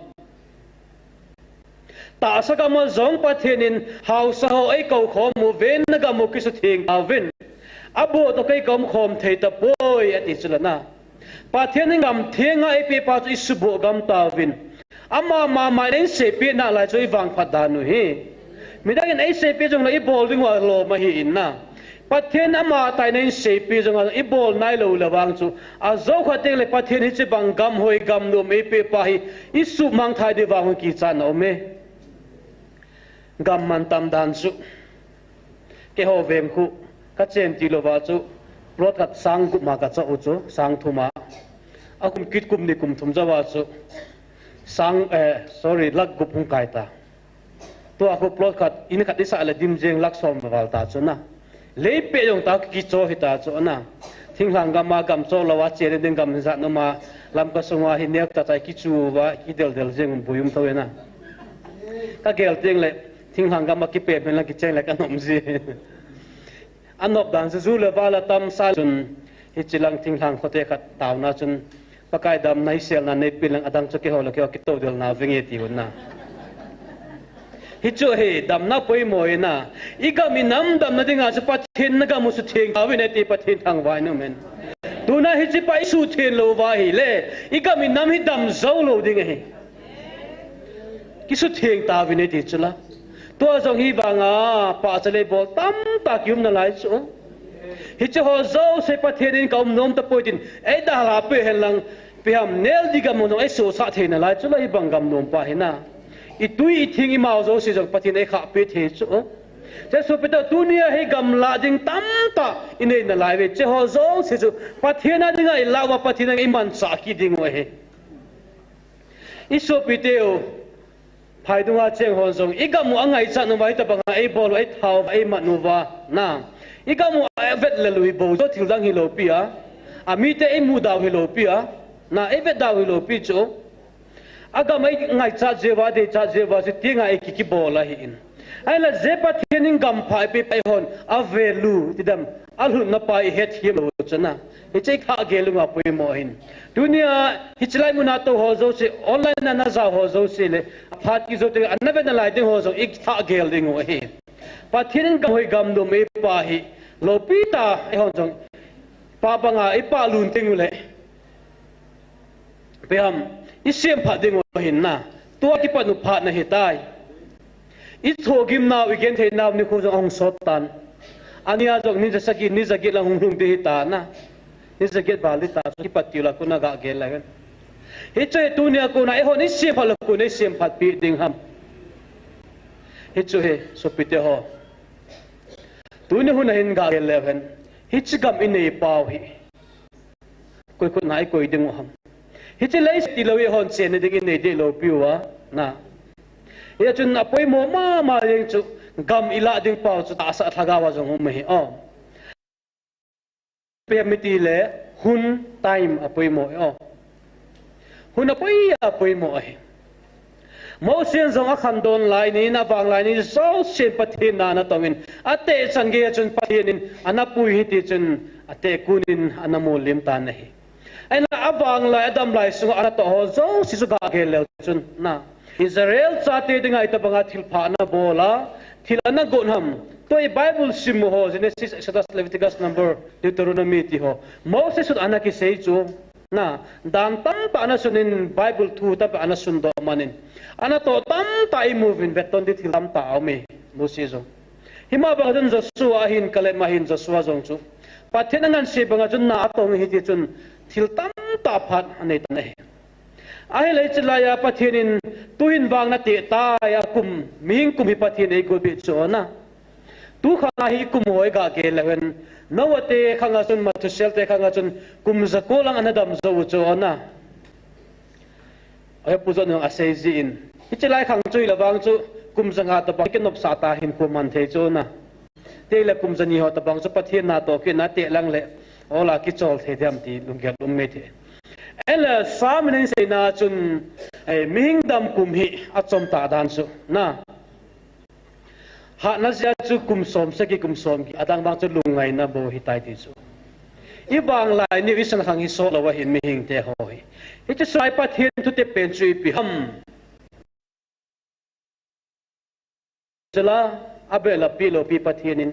Tahsa gam a jong Pathen in haosa ho eikou khom uvin, na gam u kisutheng tauvin. Abol toh kei kaum khom thei tapoi ati chu le na. Pathen in gam theng a eipepa chu i suboh gam tauvin. Ama mama in eiseipeh nalai chu i vangphat dan u hi. Midang in eiseipeh jong le i bol ding u alom ahi in na. Pathen ama tah in eiseipeh jong le i bol nailou le vang chu. Ajou khat teng le Pathen hiche bang gam hoi gam nom eipepa hi i suhmang thei ding vang hung kichat na um e. Gam mantam dan chu. Keiho veng khu, ka chen tilou va chu, plot khat sang gup ma ka choh u chu, sang thum a. A kum kit kum ni kum thum jou va chu, sang, eh, sorry, lakh gup hung kai ta. Tua khu plot khat, in khat i sah le dim jeng lakh som val ta chu na. Lei peh jong ta kicho hita chu na. Thinglhang gam a gam choh lou a chen ding gam jat nom a, Lamka sung a hi neo tah tah kichu va, kidel del jeng un boi um tho e na. Ka gel teng le, thinglhang gam a kipe men lang kicheng le ka nom ji. Anop dan chu ju le val a tam sa chun, hiche lang thinglhang khote khat taona chun, Pakai damna i selna nei pen lang adang chu keiho le keiho kitoh del na venge ti un na. Hichu hi damna poimo e na. I gam i nam damna dinga chu Pathen na gam u sutheng tauvin e ti Pathen thangvah in um hen. Tuna hiche pa i sutheng lou va hile, i gam i nam hi dam jou lou ding ahi. Kisutheng tauvin e ti chu la. Tua jong hi vang a, pahcha le bol tamtah kium nalai chu. Hiche ho jouse Pathen in ka um nom tapoi tin, eidalha peh hen lang, ipi ham nel di gam jong eisosah thei nalai chu la hi bang gam nom pa hi na. I tui i thing i mao jouse jong Pathen eikhah peh thei chu. Hiche sopite tunia hi gam lah ding tamtah i nei nalai uve. Hiche ho jouse chu Pathen a dinga i lah uva Pathen in eimanchah kit ding u ahi. I sopite u, phai dunga cheng hon jong, i gam u angaichat uva, hitabang a eibol u, eitha uva, eiman uva, na. I gam u avet lel u hi bou chu thil dang hilou pi a. Amite eimuda u hilou pi a. Na, eivetda u hilou pi chu. Agam a ingaichat jeh uva, adeichat jeh uva, chu tinga eiki kibol ahi in. Ahinla je Pathen in gam pha eipeh pa eihon, a value, ti dam, alhunna pa i het hiam lou chu na. Hiche i khah gel u nga poimo hin. Tunia, hiche lai muna tou ho jouse, online a na jao ho jouse le, aphat kijou teng, ana vet nalai ding ho jong, i khah gel ding u ahi. Pathen in gam hoi gam nom eipa hi, loupi tah, eihon jong, pa banga, i pah lun teng u le. Ipi ham, i semphat ding u ahin na, tua kipat u phat na hitai. I thohgim nau, i genthei nau nikho jong ahung sot tan. Ania jong ni jasagi, ni jaget lang hung lhung ding hita na. Ni jaget val hita, kipat tiu la kona ga gel la hen. Hiche tunia kona, eihon i semphat la kona i semphat pi ding ham. Hiche hi, sopite ho. Tuni hun a hin ga gel le hen. Hiche gam i nei pau hi. Koi koi na i koi ding u ham. Hiche lei tilou i hon chen ding i nei ding lou piu a. Na. Hia chun apoimo mama jeng chu gam i lah ding pau chu tahsa lhagao a jong um ahi. O. Pe miti le hun time apoimo e. O. Hun apoi apoimo ahi. Mose in jong akhandon lai ni, avang lai ni, jousen Pathen na ana tong in, ateh chan gei a chun Pathen in ana pui hi ti chun, ateh kun in ana mulim tan ahi. Ahinla avang lai, adam lai sunga ana toh ho jouse chu gah gel leu chun, na. Israel chate dinga itobanga thilpha ana bol a, thil ana gon ham. Tua i Bible sim ho, Genesis, Exodus, Leviticus, Number, Deuteronomy ti ho. Mose sut ana kisei chu. Na, dan tamtah ana sun in Bible thu tamtah ana sun doh man in. Ana toh tamtah i mu uvin vetton ding thil tamtah a um e, Mose jong. Hima bang chun Joshua ahin, Caleb ahin, Joshua jong chu. Pathen angansei banga chun na atong hi ti chun thil tamtah phat anei tan ahi. Ahile hiche laiya Pathen in tuhin vang nate tai a kum, mihing kum hi Pathen eigot beh chu o na. Tu khang a hi kum hoi gah gel leu hen. Noah te khang a chun, Methuselah te khang a chun, kum jako lang ana dam jou u chu o na. Ahi pu jong asei ji in. Hiche lai khang chu hile vang chu, kum janga tobang kinopsah ta hin kum man thei chu o na. Tele kum jani ho tobang chu Pathen na toh kit na teh lang le. Ola kichol thei diam ti lunggel um mei thei. Ahile Sam in aseina chun, eh, mihing dam kum hi achom ta dan chu. Na. Hatna jeh a chu kum som sagi, kum som gi, adang vang chu lungngaina bou hitai ti chu. I vang lai niu i san khang hi sot lou ahin mihing te ho hi. Hiche sunga Pathen thutep pen chu ipi ham. Chule, abeh le api lou pi Pathen in.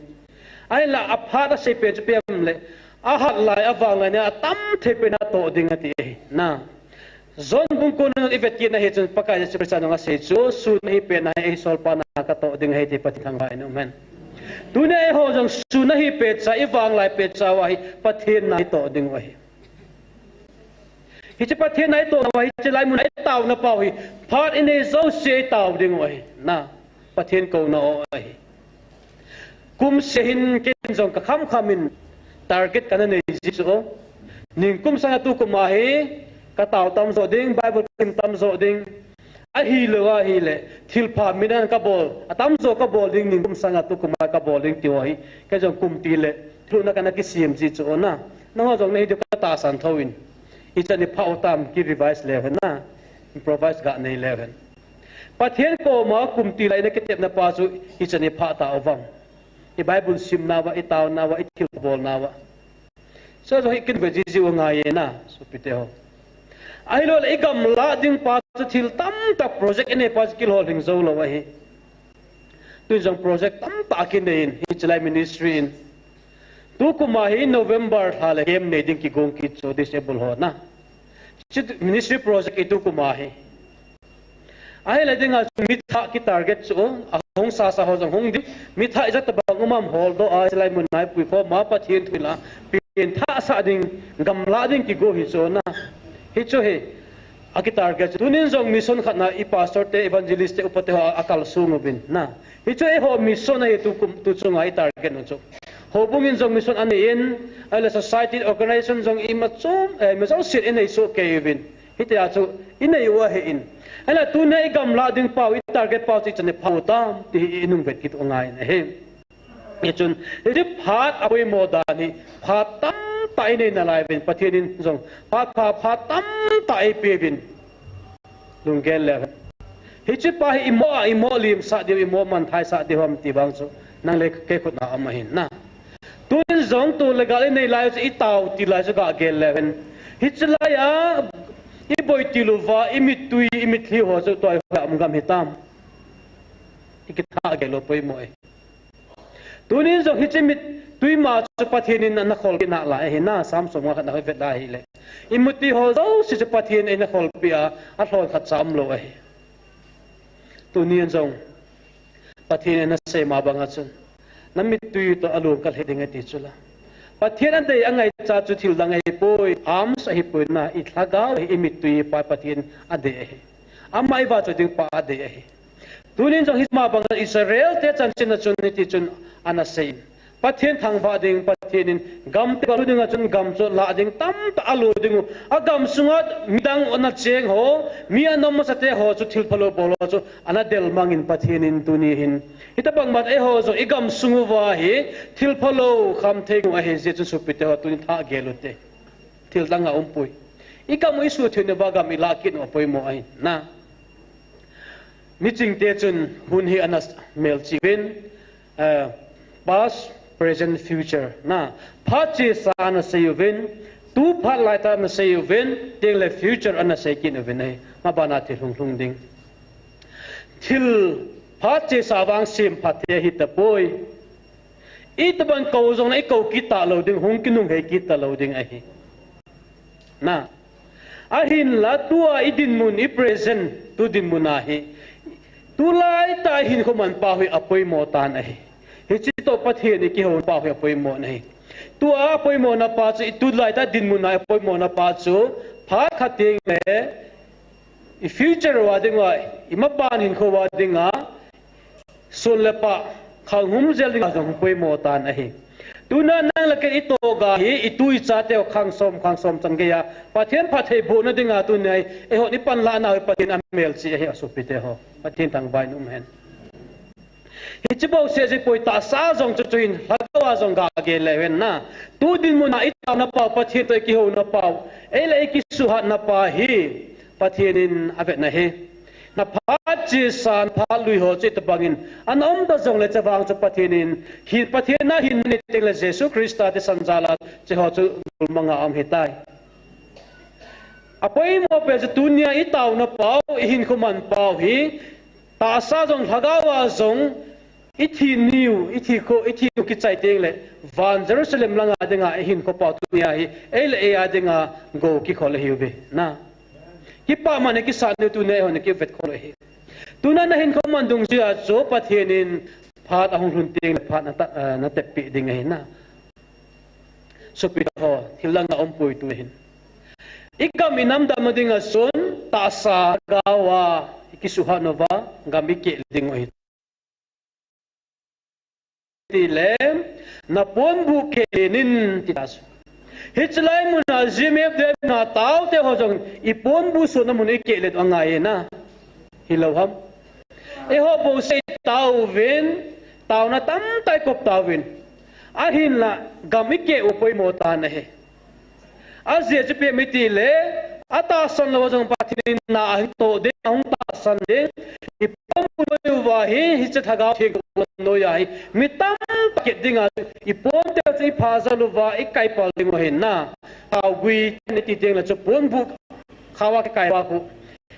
Ahinla aphat asei pen chu ipi ham le, ahat lai, avang lai nia atam thei pen a toh ding ati ahi. Na. John bung ko na i vet kit na hi chun Pakai Jesu Christa in asei chu, sun ahi pen a hi eisolpa na katoh ding ahi ti Pathen thangvah in um hen. Tunia eiho jong sun ahi pet cha, i vang lai pet cha uva hi Pathen na i toh ding u ahi. Hiche Pathen na i toh na uva hiche lai mun a i taona pau hi, phat i nei jouse i tao ding u ahi. Na, Pathen kouna o ahi. Kum seh hin ken jong ka kham kham in target kana nei ji chu. Ningkum sanga tu kum a hi ka tao tam jo ding, Bible sim tam jo ding. Ahilou ahile, thilpha min a ka bol, atam jo ka bol ding, ningkum sanga tu kum a ka bol ding ti ho hi. Ken jong kum ti le, thuna kana kisem ji chu o na. Nangho jong na hi diu ka tahsan thou in. Ichan i phah u tam ki revise leu hen na. Improvise ga nei leu hen. Pathen koma kum ti lai na kitepna pa chu ichan i phah ta u vang. I Bible simna uva, i taona uva, i thil bolna uva. Chu jong hi kin ve jiji u ngai e na, sopite ho. Ahilou le i gamla ding pa chu thil tamtah project i nei pa chu kilolhing jou lou ahi. Tun jong project tamtah kinei in, hiche lai ministry in. Tu kum a hi November lha le camp nei ding kigong kit chu disable ho na. Chu ministry project i tu kum a hi. Ahile dinga chu mi thah ki target chu, ahung sasa ho jong hung ding. Mi thah ijat tobang um am holdoh a, hiche lai mun a i pui khom a Pathen thu in la, pen thah sah ding, gamla ding kigo hi chu na. Hichu hi, a ki target chu. Tunin jong mission khat na i pastor te, evangelist te, upa te ho a, akal sung uvin na. Hichu eiho mission ahi tu kum, tu chunga i target u chu. Houbung in jong mission anei in, ahile society organization jong ima chom, eh, ima jouse in i nei soh kei uvin. Hitia chu i nei u ahi in. Ahile tunia i gamla ding pau, i target pau chu ichan i phah u tam, ti hi i nung vet kit u ngai in ahi. Hichun, hiche phat apoimo dan hi, phat tamtah i nei nalai uvin, Pathen in jong, phat, phat, phat tamtah eipe uvin. Lunggel leu hen. Hiche pa hi imo a, imo limsah diu, imo manthai sah diu ham ti vang chu. Nang le kei khut na um ahin na. Tun jong tu le gal i nei lai chu i tao ti lai chu ga gel leu hen. Hiche lai a, i boi til uva, i mittui, i mitlhi ho chu tua i hoi a um gam hitam. I kithah gel u poimo e. Tunin jong hiche mittui ma chu Pathen in ana kholpi nalai ahi na, Sam som nga khat na hoi vet lai ahile. I mittui ho jouse chu Pathen in ana kholpi a, alhon khat cha umlou ahi. Tunin jong Pathen in ana sei ma banga chun, na mittui toh alung kalhe ding ati chu la. Pathen adei angaicha chu thil dang ahipoi, arms ahipoi na, i lhagao hi i mittui pa Pathen adei ahi. Ama i vahchoi ding pa adei ahi. Tunin jong hiche ma banga Israel te chanchin a chun hiti chun ana sei in. Pathen thangvah ding, Pathen in gam te balu dinga chun gam chu lah ding tamtah alo ding u. Agam sunga midang ana cheng ho, mi ana masate ho chu thil phalou bol ho chu ana delmang in Pathen in tuni hin. Hitabang mat eiho jong igam sung uva hi thil phalou kham thei u ahi jeh chun sopite ho tuni thagel ute. Thil dang aumpoi. Igam u isutheng uva gam ilah kit u apoimo ahi na. Miching te chun hun hi ana melchih uvin, eh, past, present, future. Na, phat chesa ana sei uvin, tu phat laitah ana sei uvin, teng le future ana sei kit uvin ahi. Mabana thil hung lhung ding. Thil phat chesa vang sem phat thei ahi tapoi. Itobang kou jong le ikou kit talou ding, hung kinunghei kit talou ding ahi. Na. Ahinla tua idinmun, i present, tu dinmun ahi. Tulai tah ihinkho manpau hi apoimo tan ahi. Hiche toh Pathen ikihou pau hi apoimo ahi. Tua apoimo na pa chu, i tulai tah dinmun a apoimo na pa chu, phat khat teng le, i future uva dinga, i maban hinkho uva dinga, sun le pha, khang hum jel dinga jong poimo tan ahi. Tuna nang le kei itoh ga hi, itu icha teu khang som, khang som chan geiya. Pathen phattheibohna dinga tuni a, eihon ipanlah nau hi Pathen amelchih ahi asopite ho. Pathen thangvah in um hen. Hiche bouseh jeh poi tahsa jong chu chuin, lhagao a jong gagel le hen na. Tu dinmun a itaona pau, Pathen toh ikihouna pau. Ei le ei kisuhatna pa hi. Pathen in avetna ahi. Na phat chesa, phat lui ho chu itobang in. Ana um ta jong le chavang chu Pathen in. Hi Pathen a hin ni teng le Jesu Christa thisan jal a chu ho chu gulmang a um ahitai. Apoimo pen chu tunia itaona pau, ihinkho manpau hi. Tahsa jong lhagao a jong ithi niu, ithi kho, ithi niu kichai teng le, van Jerusalem langa dinga ihinkho pau tunia hi, ei le ei a dinga gou kikhol ahiuve. Na. Kipah man a kisat niu tunia eihon kivet khol ahi. Tuna nahinkho man dungjuia chu Pathen in phat ahung lhun teng le phat nata, eh, nateppi ding ahi na. Sopite ho, thil dang aumpoi tu hin. Igam inam damna dinga chun, tahsa lhagao a, ikisuhat uva, gam ikeh ding u ahi. Tile, naponbuh keh len in, ti ta chu. Hichelai muna G M F D I muna taote ho jong, iponbuh sona mun ikeh len u angai na. Hilou ham. Eiho bouseh itaovin, taona tamtah ikop tauvin. Ahinla, gam ikeh u poimo tan ahi. Ajeh chu ipi ham itile, atahsan lou jong Pathen in na ahung toh ding, ahung tahsan ding. Iponbuh uva hi, hiche lhagao theng noiya hi. Mi tamtah keh dinga, iponte chu ipha jal uva, ikaipal ding u ahi na. Thaogui, iti ding le chu ponbuh, khaoa kikai uva khu.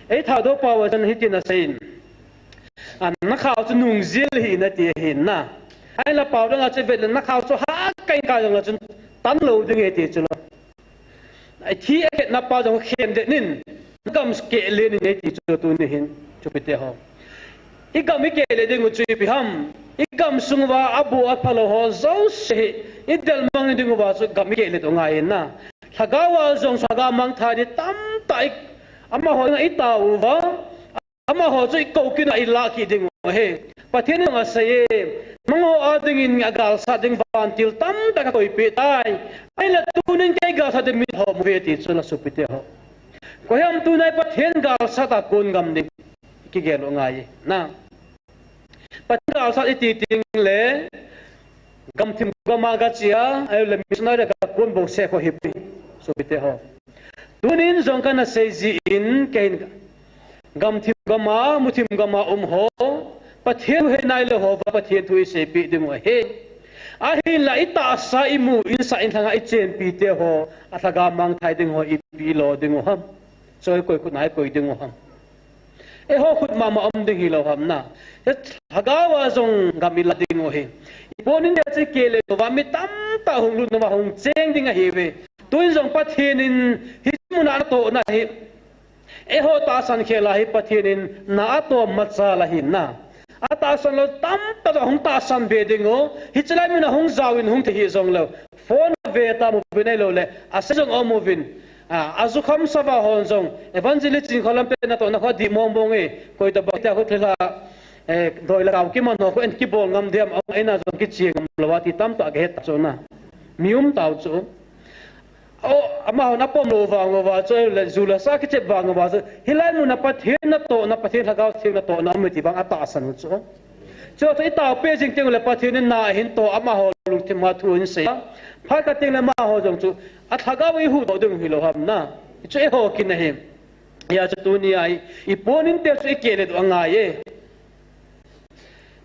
Ei Thadou pao a chun hitin aseiyin. A, nakhao chu nungjil hih in ati ahi na. Ahinla pao danga chu vet le nakhao chu hakai in kai jongle chun tan lou ding ahi ti chu lou. Athi akhetna pa jong khem det in. Gam keh len in ahi ti chu tuni hin. Sopite ho. Igam ikeh le ding u chu ipi ham. Igam sung uva aboh aphalou ho jouse hi. Idelmang ding uva chu gam ikeh le u angai na. Lhagao a jong lhagao mangthah ding tamtah i Amaho dinga itao uva, amaho chu ikou kit uva ilah kit ding u ahi. Pathen in asei e, nangho a dingin agalsat ding vantil tamtah kakoipeh tai. Ahinla tunin kei galsat ding miho um uve ti chu la sopite ho. Koiham tunia Pathen galsat a kon gam ding. Kigel u angai e. Na. Pathen galsat iti teng le, gamthim gam a gache a, ahile missionary a kakon bouseh kho hipoi, sopite ho. Tunin jong kana sei jin, keihin gamthim gam a, muthim gam a um ho, Pathen thu hei nai lou ho, Pathen thu iseipeh ding u ahi. Ahinla itahsa imu in sa in lhanga ichenpi te ho, alhagao mangthah ding ho ipi lo ding u ham. Choi koi khut nai koi ding u ham. Eiho khut mama um ding hilou ham na. Lhagao a jong gam ilah ding u ahi. Ipon in ding chu ikeh le uva mi tamtah hung lut uva hung cheng ding ahiuve. Tuin jong Pathen in hiche muna natohna hi. Eiho tahsan khel a hi Pathen in na atom machal ahi na. Atahsan lou tamtah hung tahsan be ding u. Hiche lai muna hung jaovin hung thei hih jongleu. Phone a ve ta um uvin ahilouleh. Asei jong um uvin. A, ajukham sava hon jong, evangelist Chinkholam pen natohna kho dih mong mong e, koi tabang tia khu thilha, Eh, doi le kau kiman ho khu en kibol ngam diam, a, eina jong kiching ngam lou a ti tamtah kahet ta chu na. Mi um tau chu. O, amahon apom lou vang uva chu, le ju le sa kichep vang uva chu, hilai muna Pathen natohna, Pathen Lhagao Theng natohna um e ti vang atahsan u chu. Chu chu itao peh jing teng ule Pathen in na ahin toh, amaho lungthim a thu ahin sei a. Phat khat teng le amaho jong chu, a lhagao ihuhdoh ding hilou ham na. Chu eiho kin ahi. Hijeh chun tunia hi, i pon in te chu i keh le doh angai e.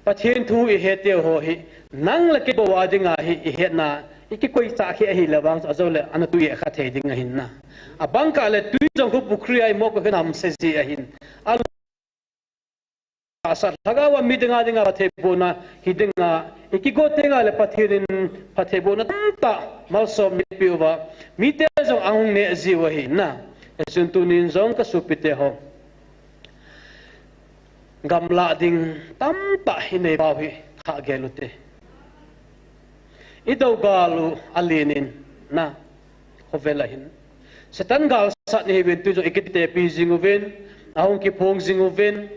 Pathen thu i het te ho hi, nang le kei bou a dinga hi i hetna, i kikoi chah khe ahi le vang chu ajo le ana tui e kha thei ding ahin na. Abang kah le tui jong khu pukhri a i mo ko khe nam se ji ahin. A sa lhagao a mi dinga dinga phattheibohna hi dinga, i kigot tenga le Pathen in phattheibohna tamtah malsom neipe uva, mite jong ahung neh jiu ahi na. Hijeh chun tunin jong ka sopite ho, gamla ding tamtah i nei pau hi thah gel u te. I dou gal u alen in na, khovel a hin. Satan galsat ni hi uvin, tu jong i kitepi jing uvin, ahung kiphong jing uvin,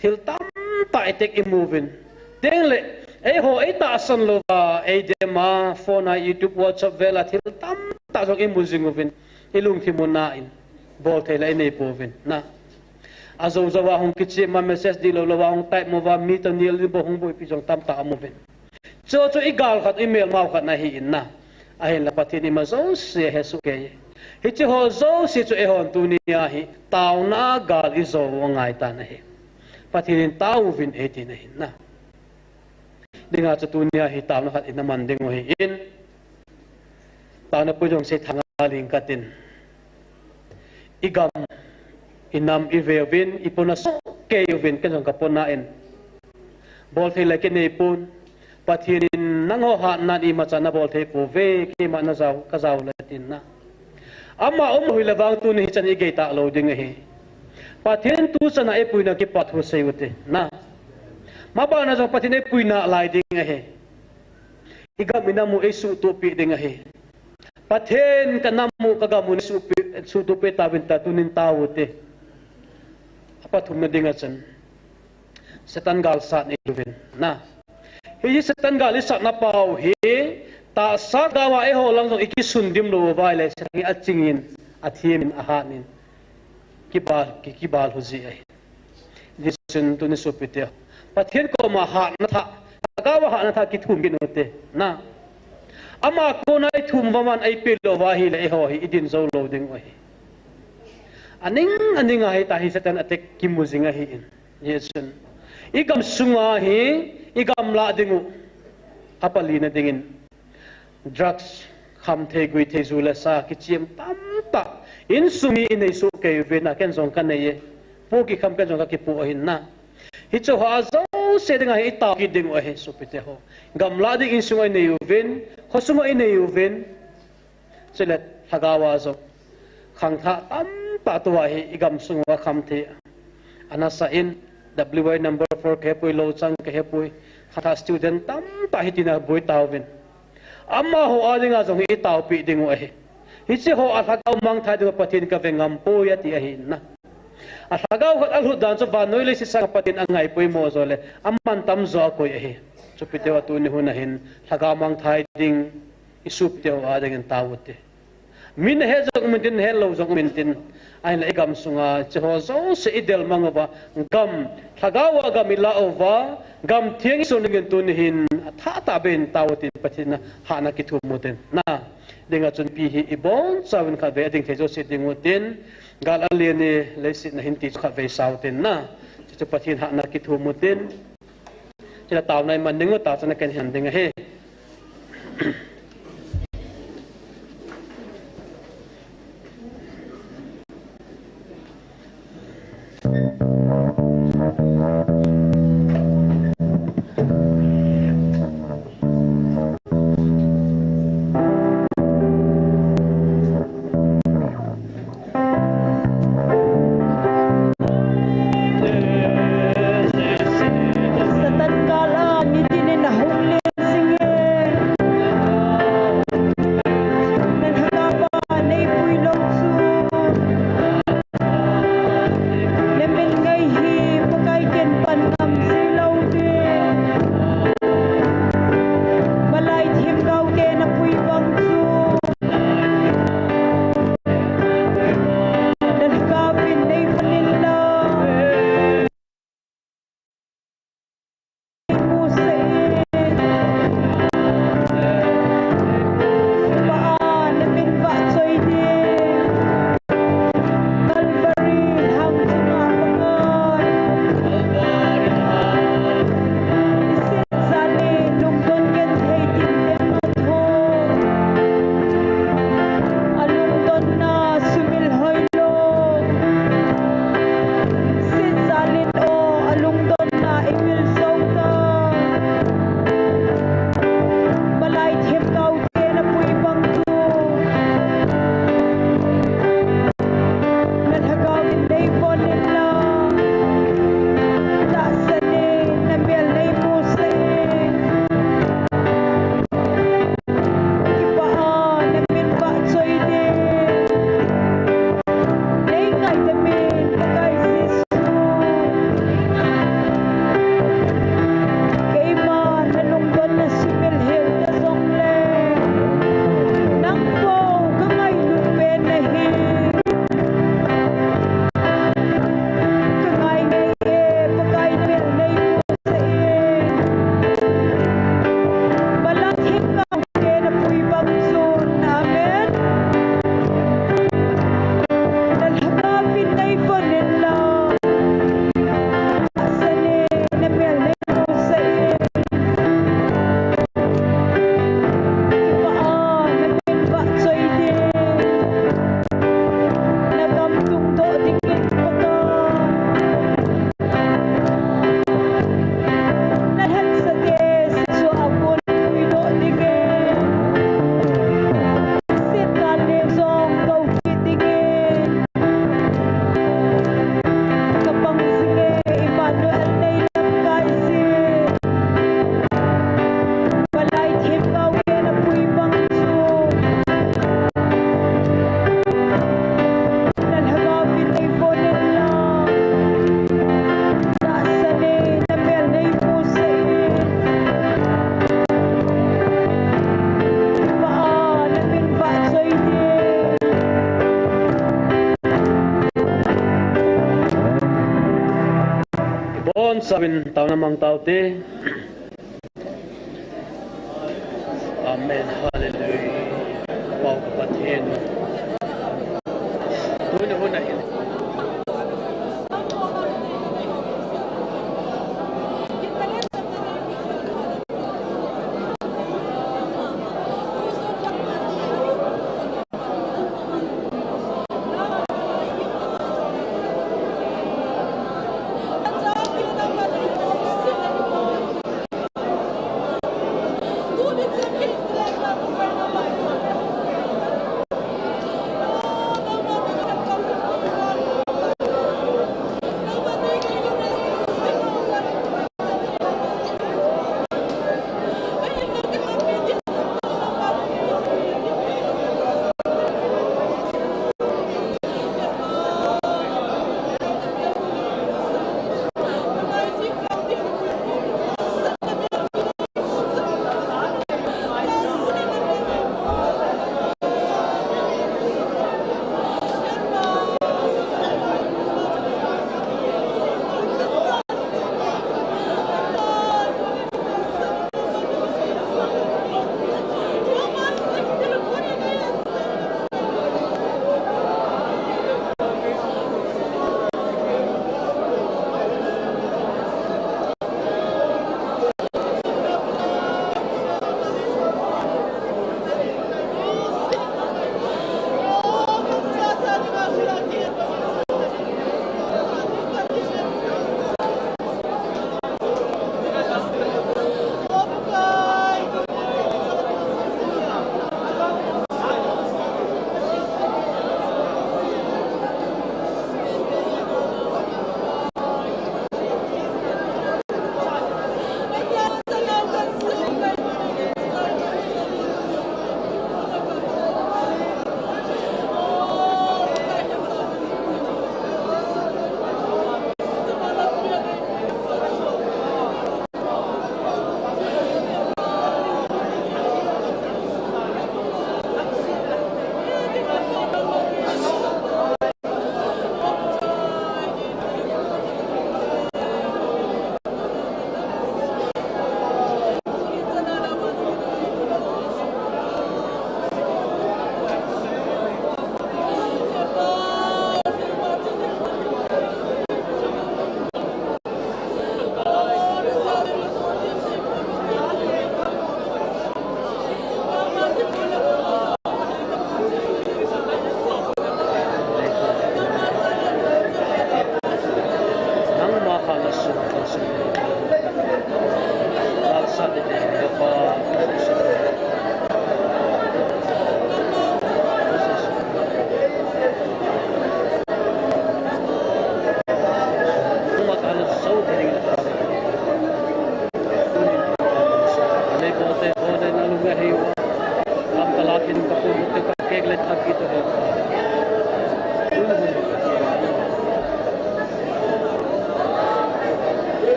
thil tamtah i tek i mu uvin. Teng le, eiho ei tahsan louva, ei dem a, phone a, YouTube, WhatsApp vel a, thil tamtah jong i mu jing uvin, i lungthim u na in, bol thei le i nei pouvin, na. Ajo jo a hung kichim a, message dihlou lou a hung type mo uva, mi toh nil in bou hung boipi jong tamtah amu uvin. Chu chu i gal khat, i melmau khat na hi in na. Ahinla Pathen in ima jouse ahe soh kei. Hiche ho jouse chu eihon tunia hi taona gal i jou u angai tan ahi. Pathen in tao uvin eitin ahi na. Dinga chu tunia hi taona khat i na man ding u ahin. Taona pui jong sei thanga ling katin. I gam, i nam, i ve uvin, i pona soh kei uvin, ken jong ka pona in. Bol thei le kinei pon. Pathen in nangho hatnan imacha na bol thei pouve, keima na jao, ka jao le tin na. Ama um lou hile vang tuni hichan i gei talou ding ahi. Pathen tuchan a eipuina kipa thu sei ute na. Mabana jong Pathen eipuina lai ding ahi. I gam i nam u eisuhtoh peh ding ahi. Pathen ka nam u ka gam u neisuhpeh, suhtoh peh tauvin tia tunin tao ute. Apathumna dinga chun. Satan gal sat nei uvin. Na. Hiche Satan gal i satna pau hi, tahsa gam a eiho lang jong i kisundim lou uva ahile, Satan hi achingin, athimin, ahatnin. Kibal, ki, kibal lhu ji ahi. Hijeh chun tuni sopite. Pathen koma hatna thah, lhagao a hatna thah kithum kit ute. Na. Ama kona i thum uva man eipeh lou uva ahile eiho hi i din jou lou ding u ahi. Aning, aning a hita hi Satan attack kimu jing ahi in. Hijeh chun. I gam sunga hi, i gamla ding u. Apalina dingin. Drugs, khamthei, guithei, ju le sa, kichim tamtah. Insung mi i nei soh kei uvin a ken jong ka nei e. Pu kikham ken jong ka kipu ahin na. Hiche ho a jouse dinga hi i tao kit ding u ahi sopite ho. Gamla ding insung a i nei uvin, khosung a i nei uvin. Chule lhagao a jong. Khangthah tamtah tua hi i gam sung uva khamthei. Ana sa in, W Y number four ka hepoi, Louchang ka hepoi. Khangthah student tamtah hitin aboi tauvin. Amaho a dinga jong hi i taopeh ding u ahi. Hiche ho a lhagao mangthai dinga Pathen ka ve ngam poi ati ahi na. A lhagao khat alhut dan chu vannoi leiset sanga Pathen angai poimo jo le, aman tamjo a koi ahi. Sopite ho tuni hun a hin, lhagao mangthai ding, i sopite ho a dingin tao ute. Min het jong um intin, het lou jong um intin. Ahinla i gam sunga, hiche ho jouse i del mang uva, gam, lhagao a gam i la uva, gam theng i sun dingin tuni hin, athah tah beh in tao utin Pathen a hatna kithum utin. Na, dinga chun pi hi i bonchauvin khatvei a ding thei jouse ding utin, gal alen ni leiset na hin ti chu khatvei sa utin na. Chuchu Pathen hatna kithum utin. Chule taona i man ding u, taona ken hin ding ahi. Satan gal a, nitin in ahung len jing e. Sauvin taona mang taute. Amen. Hallelujah. Pau ka Pathen. Tuni hun ahin.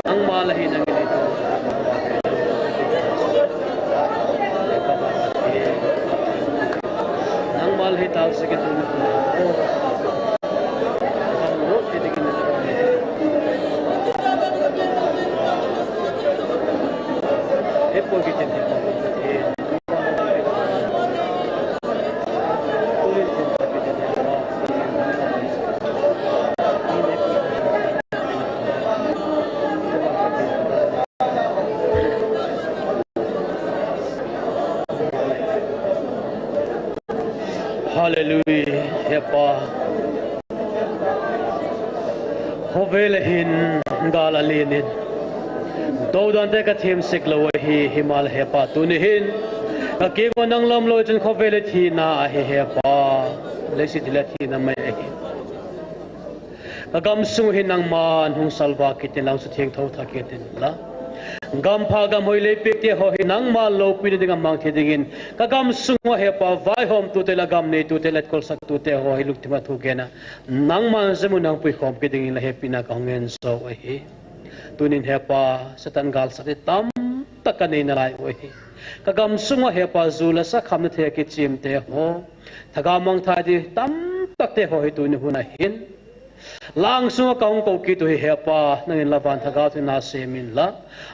Nangma la hi nangin hi. Nangma la hi tao se ke tu. Hallelujah, He Pa. Khovel a hin gal alen in. Doudante ka themsek lou ahi, himahleh He Pa tuni hin. Ka keng uva nang lamlou chun khovel a thina ahi He Pa. Leiset hi la thina mai ahi. Ka gamsung hi nangman hung salva kit in lang, sutheng thotha kit in la. Gampha gamhoi leipek te ho hi nangma loupina dinga mang thei dingin. Ka gamsung uva He Pa vaihom tute la gam nei tute la kolsak tute ho hi lungthim a thu gena. Nangman jamu nang puikhom kit dingin la hepina ka hung ngen jou ahi. Tunin He Pa Satan galsat hi tamtah ka nei nalai u ahi. Ka gamsunga Hepa, ju le sa khamna thei a kichim te ho, thagau mangthai ding tamtak te ho hi tuni hun a hin la angsunga ka hung kou kit u hi Hepa, nangin la van thagau thina sem in la,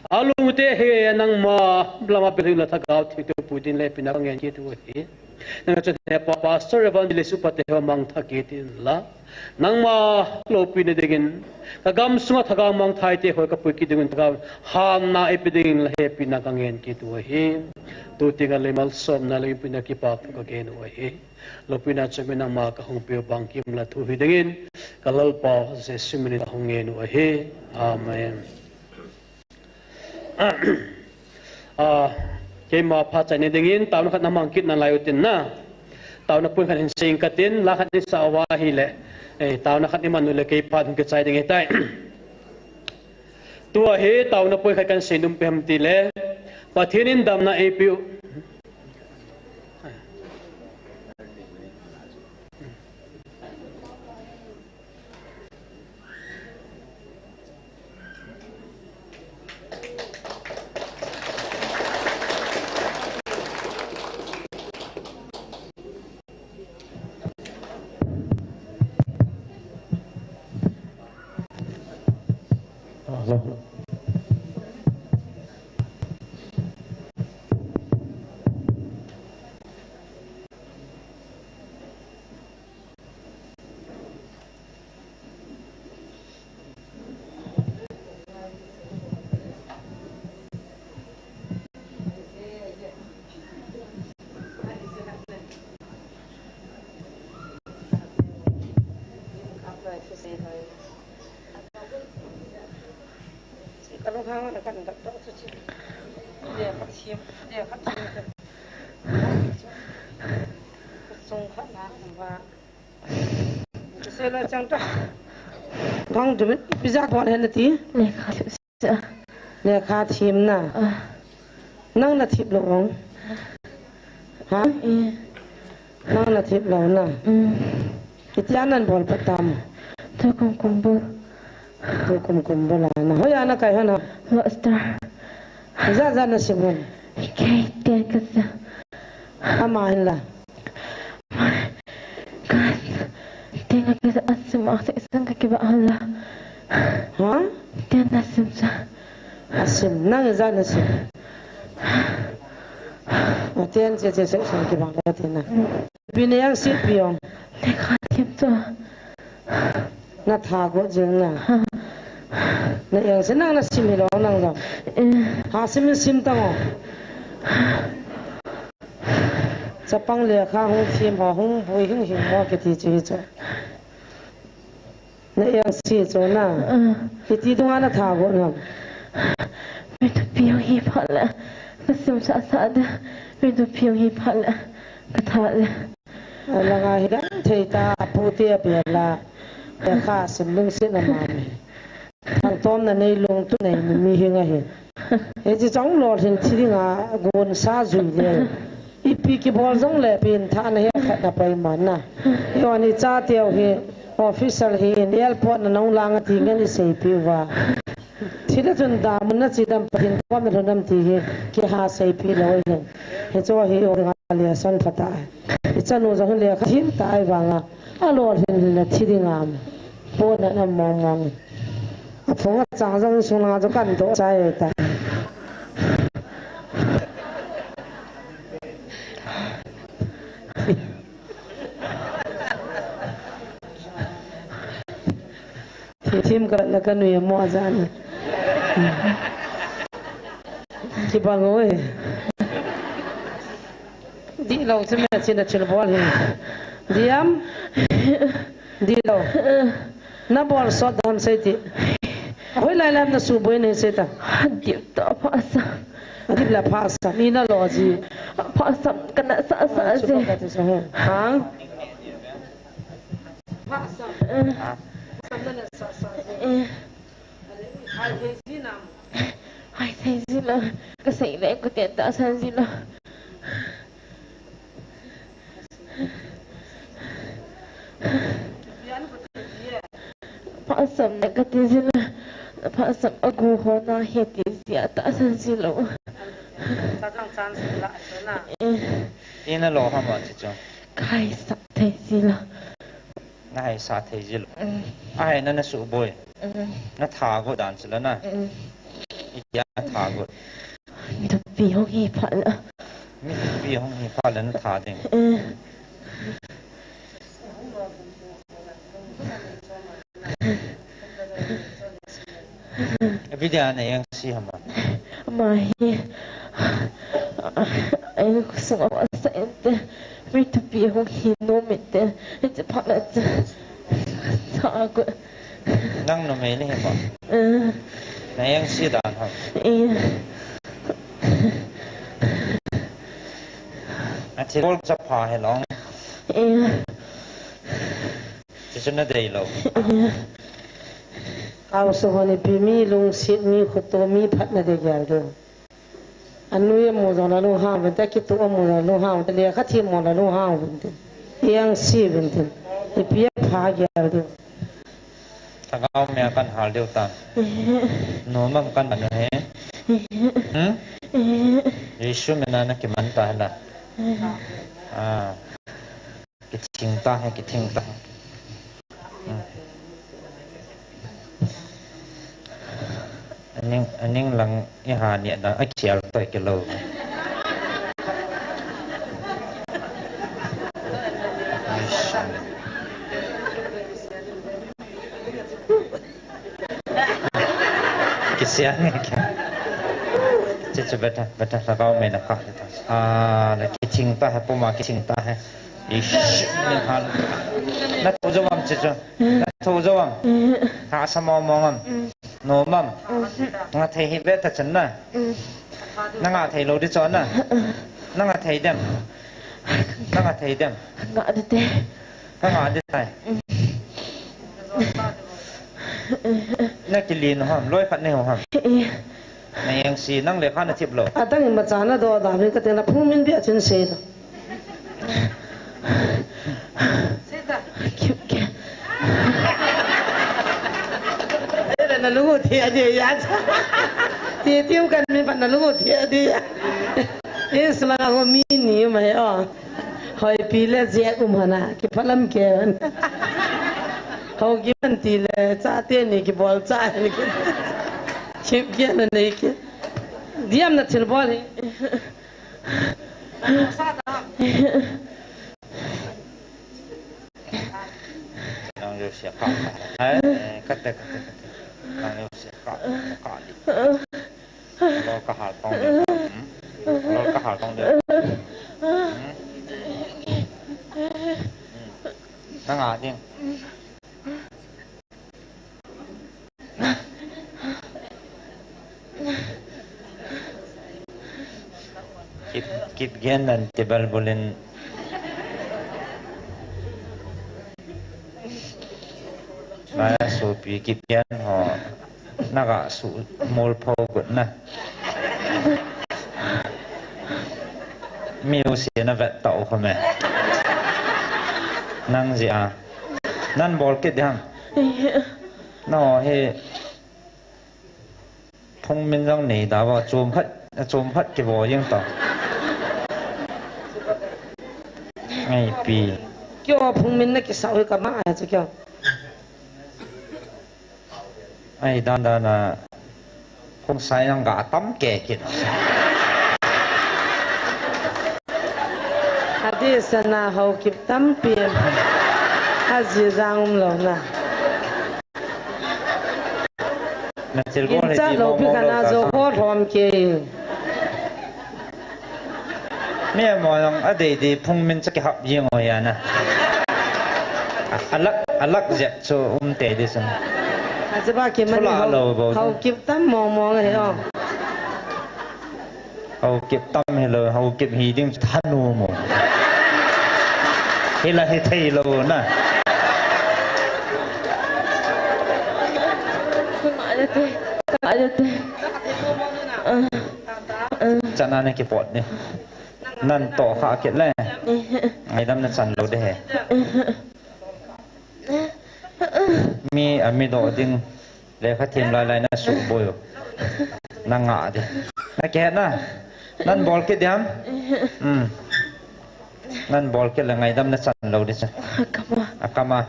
alung u te hi nangma lama bel in la thagau thei te u pui ding le pi na ka ngen kit u hi. Nang chun Hepa, pastor, evangelist, upa te ho mangthah kit in la, nangma loupina dingin, ka gamsunga thagau mangthai te ho ka pui kit dingin thagau hamna eipe dingin la hepina ka ngen kit u ahi. Tu tenga le malsomna le umpi na kipah thu ka gen u ahi. Loupina chunga nangma ka hung pe u bangkim la thu hi dingin, ka Lalpa Jesu minin ka hung ngen u ahi. Amen. Ah, keima phat chai ni dingin, taona khat na mang kit nalai u tin na. Taona point khat hin sing ka tin, la khat ni sa uva ahile, eh, taona khat ni man u le kei phat hung kichai ding ahitai. Tua hi taona point khat kan sei nom pen ham tile, Pathen in damna eipe u. Bang tu pizza ko hen ti. Lekha thim sa. Lekha thim na. Ah. Nang na thip lou ong. Ha? Eh. Nang na thip lou na. Mm. Itia nan bol pa tam. Tukum kum bol. Tukum kum bol a na. Hoiya na kai hon ha. Lobster. Ijat jat na sim hon. Kei ten ka sa. Ama hin la. Ka, tenga ka asim a sa isan ka kiba hala. Ha? Ten asim sa. Asim, nang ijat na sim. Aten che che sa isan kiba hala tina. Pi na yang si pi ong. Lekha thim sa. Na tha go jing na. Ha. Na yang si nang na sim hi lo nang lo. Eh. Ha sim sim ta mo. Chapang lekha hung thim ho hung bui hung hing mo kiti chu hi chu. Na yang si chu na. Ah. Kiti dunga na tha go na. Mi tu piu hi pha le. Ka sim sa sa de. Mi tu piu hi pha le. Ka tha le. Langa hi dan thei ta, pu te a pia la. Lekha sim lungset na ma mi. Thangtomna nei lungtup nei mi hi nga hi. Hiche chang lolhin thi dinga gon sa jui le. Ipi kibol jong le pin tha na he khat na pai man na. Yo ni cha teu hi official hi in airport na nong lang a ti ngen i sei pi uva. Thi le chun dam na chi dam Pathen kom na lhun dam ti hi kiha sei pi lou hin. Hiche hi o nga le son pha ta. I chanu jong hi lekha thim ta ai vanga. A lolhin le thi ding am. Pona na mong mong. A phung a chang jong sung na chu kan to chai ta. Thim ka na ka nui mo a jan. Kibang oi. Di lo chu me chin a chil bol hi. Diam. Di lo. Na bol sot dan sei ti. Hoi lai lam na su boi nei sei ta. Di ta pha sa. Di la pha sa. Ni na lo ji. Pha sa ka na sa sa ji. Ha? Pha sa. Sa na sa sa ji. Eh. Hai thei ji na. Hai thei ji lo. Ka sei le ka te ta sa ji lo. Pha sam na ka ti ji lo. Pha sam a gu ho na he ti ji a ta sa ji lo. Chajang chance la chu na. Eh. Ina lo ham a chi chu. Kaisa thei ji lo. Na haisa thei ji lo. Mm. Ahai na na suboi. Mm. Na tha go dan chu la na. Mm. Itia na tha go. Mi thupi hung hi phat la. Mi thupi hung hi phat la na tha ding. Mm. Abidin a na engse ham a? Ama hi, ei khosung a sa inte, mi thupi hung hi nom inte, hiche phat la chu, sa ko. Nang numei nahi ham a? Eh. Na engse dan ham? Eh. Athil bol chapha hilou. Eh. Chuchu na dei lou. Eh. Haosa hon ipi mi lungset, mi khoto, mi phatna dei gel diu. Anui amu jong la lunghang uvin te, kituh amu jong la lunghang uvin te, lekha them mo la lunghang uvin te. Engse uvin te. Ipi apha gel diu. Lhagao mei a kan hal diu tan. Nom am kan man u hi. Hmm? Jesu min a na kiman ta hi la. Ah. Kithing ta hi, kithing ta hi. Hmm. Aning, aning lang i ha ni da, a kial ta kilou. Eish. Kisian nge kya? Che, che, beta, beta, lhagao mei na kah ta. Ah, la kithing ta hi, puma kithing ta hi. Ish, ni hal. Na thu jo am che chu. Na thu jo am. Hahsa mong mong am. Nom am. Nga thei hi beta chan na. Na nga thei lou di chu na. Na nga thei dem. Na nga thei dem. Nga di te. Ka nga di tai. Na kilin ham, loi khat nei ho ham. Eh. Na engse, nang lekha na thip lou. Adang imacha na do da, min ka te na phung min bia chun sei da. Kiu ke. Ele na lungu thi a di ya. Ti ti u kan min pan na lungu thi a di ya. Isla ho mi ni mai o. Hoipi le jek um hana, kiphalam ke hana. Haokip man ti le, chate ni kibol cha ni ki. Kip ke na nei ke. Diam na thil bol hi. Nang yo sia ka. Hai, kate, kate, kate. Nang yo sia ka, ka li. Lol ka hal tong ding. Hmm? Lol ka hal tong ding. Hmm? Hmm. Na nga ding. Kip, Kipgen nan table bulin. Maya sopi Kipgen ho. Na ga su mol pho got na. Mi u si na vet ta u khome. Nang ji a. Nan bol kit diham. Na ho hi. Phung min jong nei da va chom hat, chom hat ki vo jeng ta. Ngai pi. Kio phung min na ki sau hi ka ma a chu kio. Ai, dan dan a, phung sai nang ga tam ke kin. Adi sana Haokip tampi. Aji jang um lo na. Na thil bol hi. Gincha di lo mo pi mo kana lo jo ka ho thom ke. Mi mo jong a dei dei phung min cha kihap jing o ya na. A, a lak, a lak jep chu um te di sun. A jep a ki man. Thula hau, lo bo. Haokip tam mong mong he o. Haokip tam hi lo, Haokip hi ding chu thanu mo. Hi la hi thei lo na. Kun ma le te, ka le te. Ah. Chana ne kipot ni. Nan to kha kit le. Ngaidam na chan lo de he. Mi a mi do ding lekha them lai lai na suboi u. Na nga de. Na ke na. Nan bol kit diam? Hmm. Nan bol kit le ngaidam na chan lou di cha. Akama. Akama.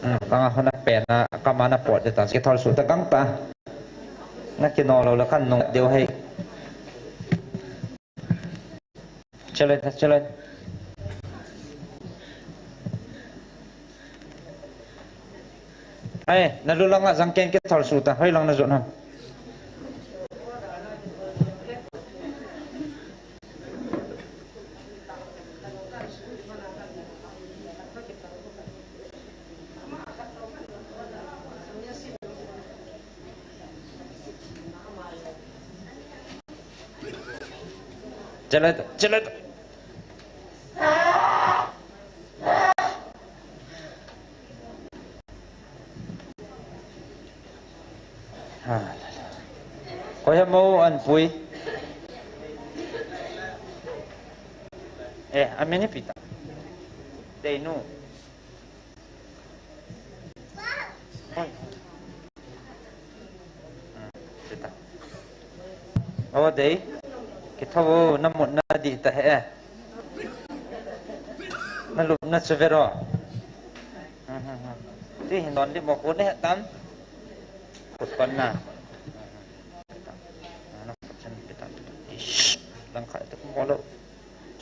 Hmm. Langa hona pena, akama na pot di ta. Kithol suh ta kang ta. Na kino lou le kan nung deu hei. Chale ta, chale. Ai, na lu langa jang ken kithol suh ta. Hoi lang na jot ham. Chale ta, chale ta. Ha, la, la. Koi ham mo an pui. Eh, a mini pita. Dei nu. Hoi. Hmm, pita. O dei. Kithou na mut na di ta he. Na lup na chu vero. Hmm, hmm, hmm. Ti hin don di mo ko ne tam. Kut kon na. Hmm, hmm. Na kut chen pita, pita. Ish. Lang kha tu ko lo.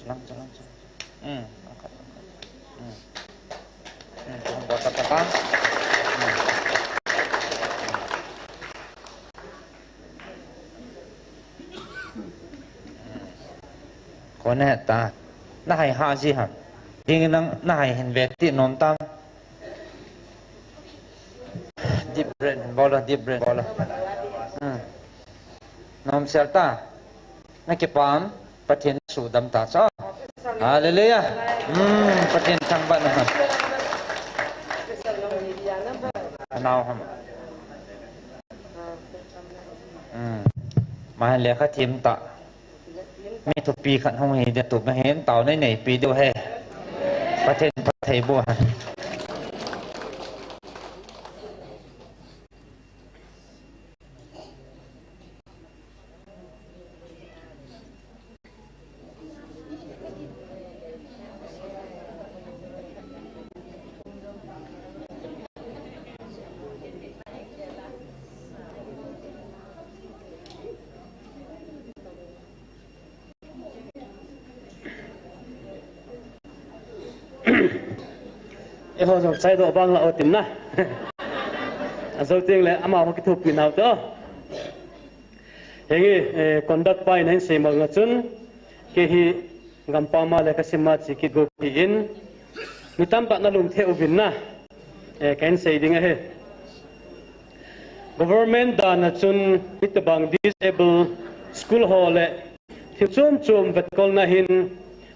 Lang, lang, lang. Hmm, lang kha, lang kha. Hmm. Hmm, tu ko ta ta ta. Hmm. Koi na ta. Na hai ha ji ham. Ding nang na hai hin ve ti nom tam. Deep breath bol o, deep breath bol o. Hmm. Nom sel ta. Na kipah am, Pathen sudam ta cha. Hallelujah. Hmm, Pathen thangvah na ham. Anao ham. Hmm. Mahin lekha thiem ta. Mi thupi khat hung hi dia tu mahin tao nei neipi diu he. Pathen phatthei boh hen. Eiho jong chaidoh bang la o tin na. Ajou teng le amaho kithopi nau te o. Henge, eh, conduct pa in ahin sei banga chun, kei hi gampam a lekha sim a che kit got ahin, mi tamtah na lungthim uvin na, eh, kahin sei ding ahi. Government dan a chun hitobang disabled school ho le thil chom chom vetkolna hin,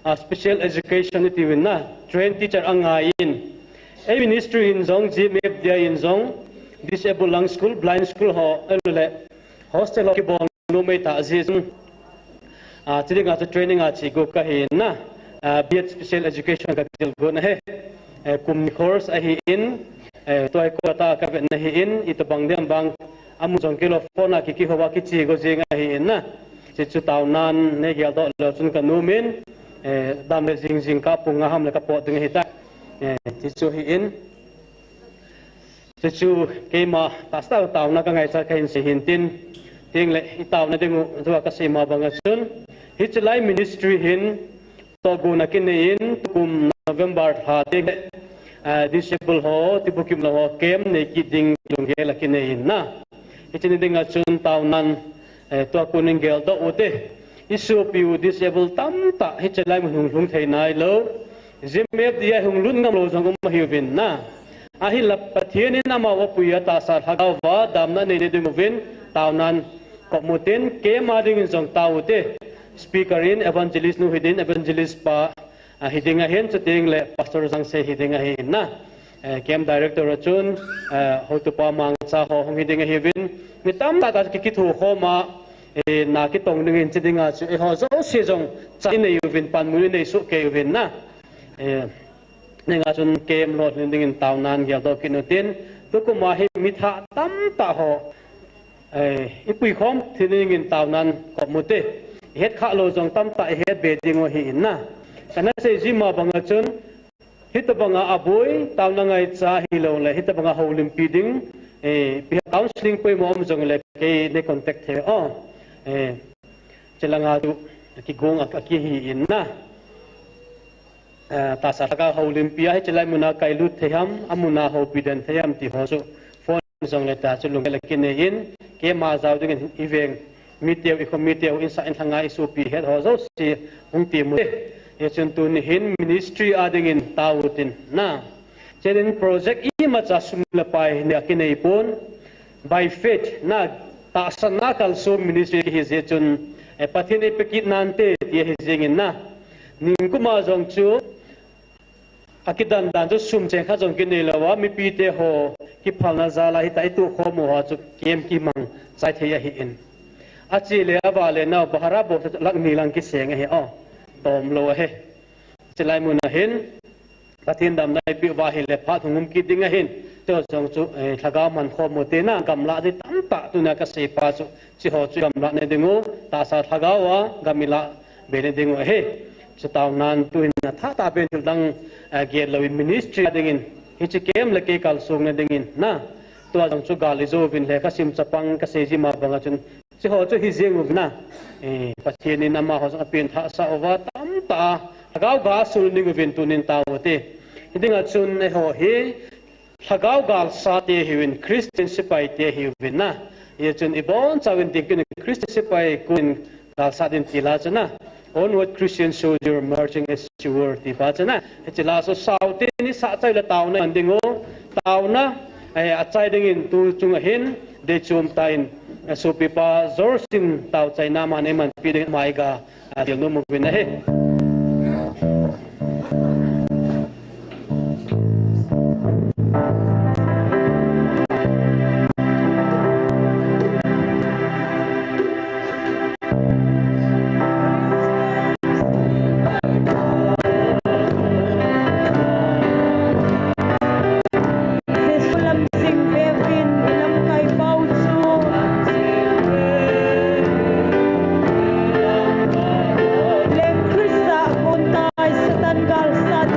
ah, special education iti uvin na, trained teacher angaiyin. Ei ministry in jong, G M F D I in jong, disabled lang school, blind school ho, ahilou le hostel ho kibol nom ahi ta jeh chun, ah, chiding a chu training a che got kahi na, ah, B Ed Special Education ka dil got na he. Eh, kum ni course ahin, eh, tua hi Kolkata a ka vet na ahin, itobang diam bang, amu jong kilou phone a ki, kihou a kiche got jing ahin na. Chuchu taonan nei geldoh leu chun ka nom in, eh, dam le jing jing ka pung nga ham le ka pot ding ahi ta. Eh, chuchu ahin. Chuchu keima tahsa taona ka ngaichat kahin sei hin tin, tin le i taona ding u, tua ka sei ma banga chun, hiche lai ministry hin tohgon akinei in, tukum November lha teng le, ah, disabled ho, tibukim lou ho, camp nei kit ding lunggel akinei in na. Hiche ni dinga chun taonan, eh, tua kon in geldoh u te. I sopi u disabled tamtah hiche lai mun hung lhung thei nailou. G M F D I a hung lut ngam lou jong um ahiuvin na. Ahinla Pathen in amau apui a tahsa lhagao va damna nei nei ding uvin taonan kop mu tin, keima dingin jong tao u te. Speaker in evangelist nu hiding, evangelist pa, ah, hiding ahin, chuteng le pastor Jangsei hiding ahin na. Eh, camp director a chun, eh, hotupa Mangcha ho hung hiding ahiuvin. Mi tamtah tah kikithokhom a, eh, na kitong dingin che dinga chu eiho jouse jong cha inei uvin, panmun inei soh kei uvin na. Eh, ninga chun camp lolhin dingin taonan geldoh kit u tin, tukum a hi mi thah tamtah ho, eh, i puikhom thei dingin taonan kop mu te. het kha lou jong tamtah ihet be ding u ahi in na. Kana sei ji ma banga chun, hitobanga aboi, taona ngaicha hilou le, hitobanga houlimpi ding, eh, ipi counseling poimo um jong le, kei nei contact thei o. Eh, chulanga chu, kigong a, akihi in na. Eh, tahsa lhagao houlimpi a, hiche lai muna kailut thei ham, amuna houpi den thei ham ti ho chu phone jong le ta chu lunggel a kinei in, keima jao dingin i veng miteu, i kho miteu, insah in lhanga i sopi het ho jouse hung ti mu. Hichun tuni hin ministry a dingin tao utin na. Chuin project imacha sum le pai nei a kinei pon. By faith, na tahsan a kalsong ministry hi jeh chun, eh, Pathen in eipe kit nante ti ahi jengin na. Ningkuma jong chu, akidan dan chu sum cheng khat jong kinei lou a, mipite ho kiphalna jal a hita i tukhom u ho chu kem kimang chai thei ahi in. Ache le avale nau bhara boh chu lakh ni lang kiseng ahi o. Tom lou ahi. Chulai mun a hin, Pathen damna ipi uva hile phat hung um kit ding ahin, chu jong chu, eh, lhagao man khom u te na, gamla ding tamtah tuna kasei pa chu, hiche ho chu gamla na ding u, tahsa lhagao a, gam ilah be na ding u ahi. Chu taonan tuhin athah tah pen thil dang, eh, gel louvin ministry a dingin, hiche kem le kei kalsong na dingin, na, tua jong chu gal i jou uvin le kasim chapang kasei ji ma banga chun, hiche ho chu hi jeng uvin na, eh, Pathen in amaho jong apen thah sah uva tamtah a, lhagao ga sul ning uvin tunin tao u te. Hiding a chun eiho hi, lhagao galsate hiuvin, Christian sepai te hiuvin na. Hichun ibonchauvin ding kin Christian sepai kun galsat ding ti la chu na. Onward Christian soldier marching as you were ti pa chu na. Hiche la chu saute ni sa chai le taona man ding u. Taona, eh, achai dingin tu chung a hin, dei chom tah in, eh, sopipa George in tao chaina man eimanpi ding mai ga, a, dil nu mu vin ahi. Jesu lam sing vevin i lamkai pau chu. Leng Krista kon tai Satan galsat.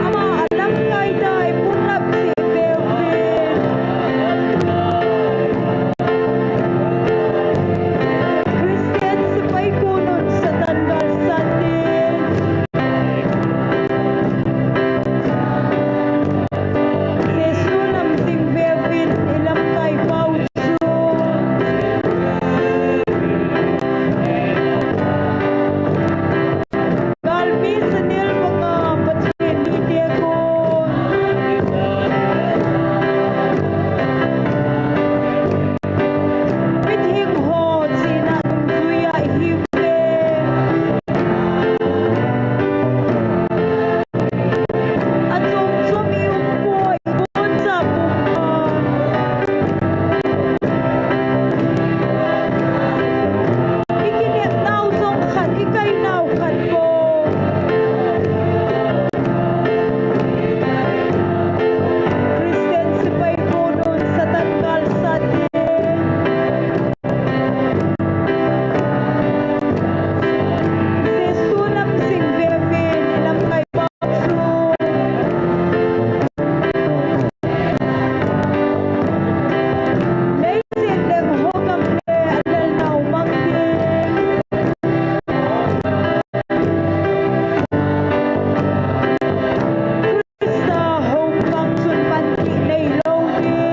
Ama alamkai tai punlap si vevin. Christian sepai kon un Satan galsat in. Jesu lam sing vevin i lamkai pau chu. Galmi sanil banga Pathen mite kon. Mitheng ho chena dungjui a i hiu ve. Achom chom i um poi, i boncha pum pha. I kinep nau jong khat, i kai nau khat bou. Christian sepai kon un Satan galsat in. Jesu lam sing vevin i lamkai pau chu. Leiset leng ho gam le a lel nau mang ding. Krista houin lang chun panpi nei lou ding.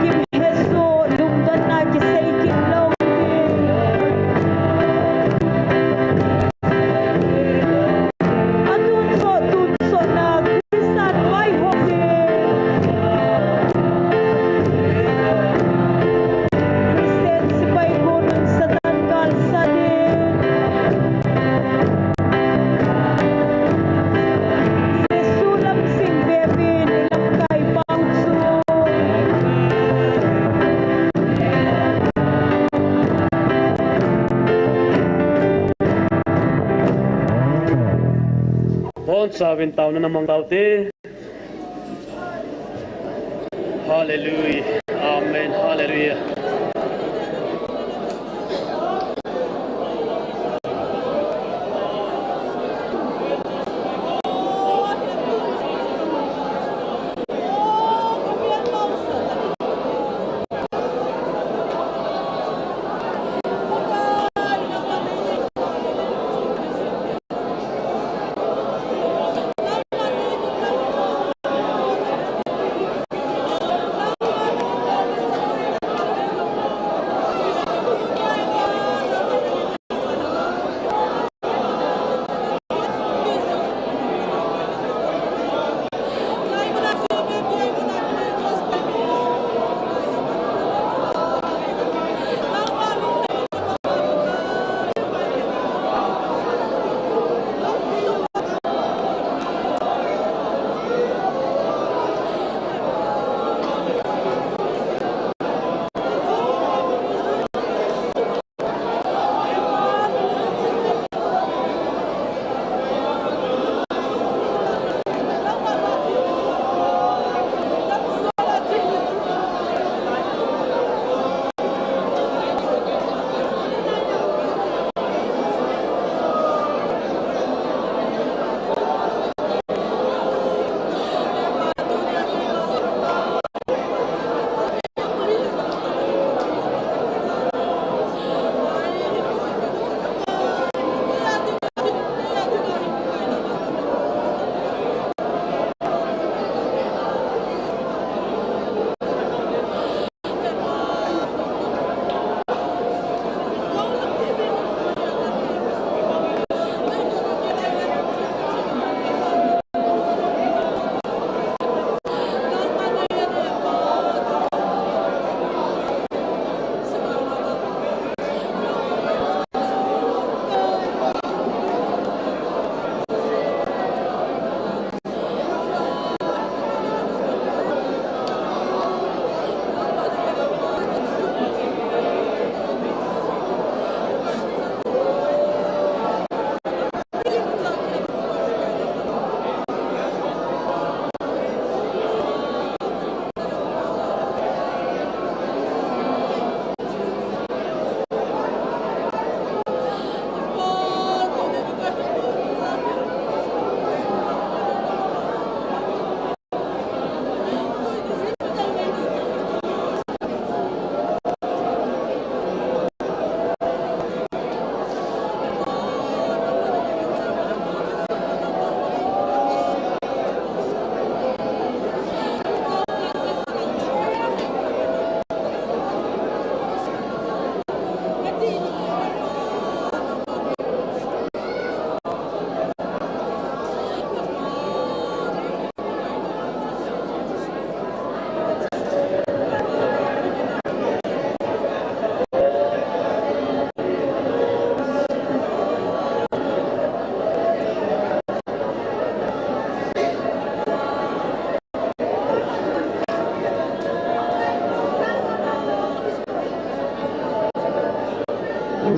Kim hesoh lungdonna kisei kit lou ding. Atun soh, tun soh na Christian vai ho ding. Christian sepai kon un Satan galsat in. Jesu lam sing vevin i lamkai pau chu. Bonchauvin taona na mang tau te. Hallelujah. Amen. Hallelujah.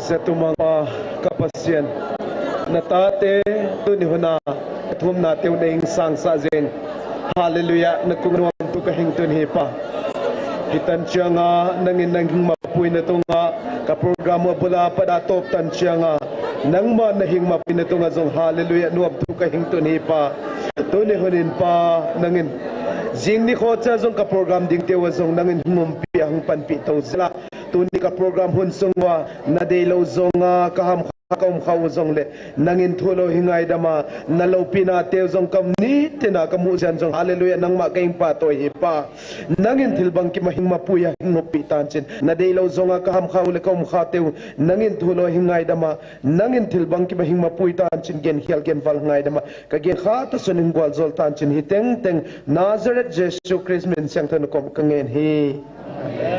Sa tumang pa ka Pasian, na tate tuni huna thumna teu na hing sang sa jeng. Hallelujah, na kung nuam tu ka hing tun hi pa. Hitan chianga nangin nang hing mapui na tunga ka program a bula pada top tan chianga nangma na hing mapui na tunga jong hallelujah nuam tu ka hing tun hi pa. Tuni hunin pa nangin jing ni kho cha jong ka program ding teu a jong nangin hung umpi a hung panpi to jela. Tuni ka program hun sung uva na deilou jonga ka ham kha ka um kha u jongle nangin thulou hi ngaidam a, na loupina teu jong kam ni tina ka mu jan jong hallelujah nangma ka hing pa toi hi pa. Nangin thil bangkim a hing mapui a hing umpi tan chin na deilou jonga ka ham kha u le ka um kha teu nangin thulou hi ngaidam a, nangin thil bangkim a hing mapui tan chin gen hial gen val ngaidam a ka gen kha ta sun hing gual jol tan chin hi teng teng Nazareth Jesu Christ min siang thon kom ka ngen hi.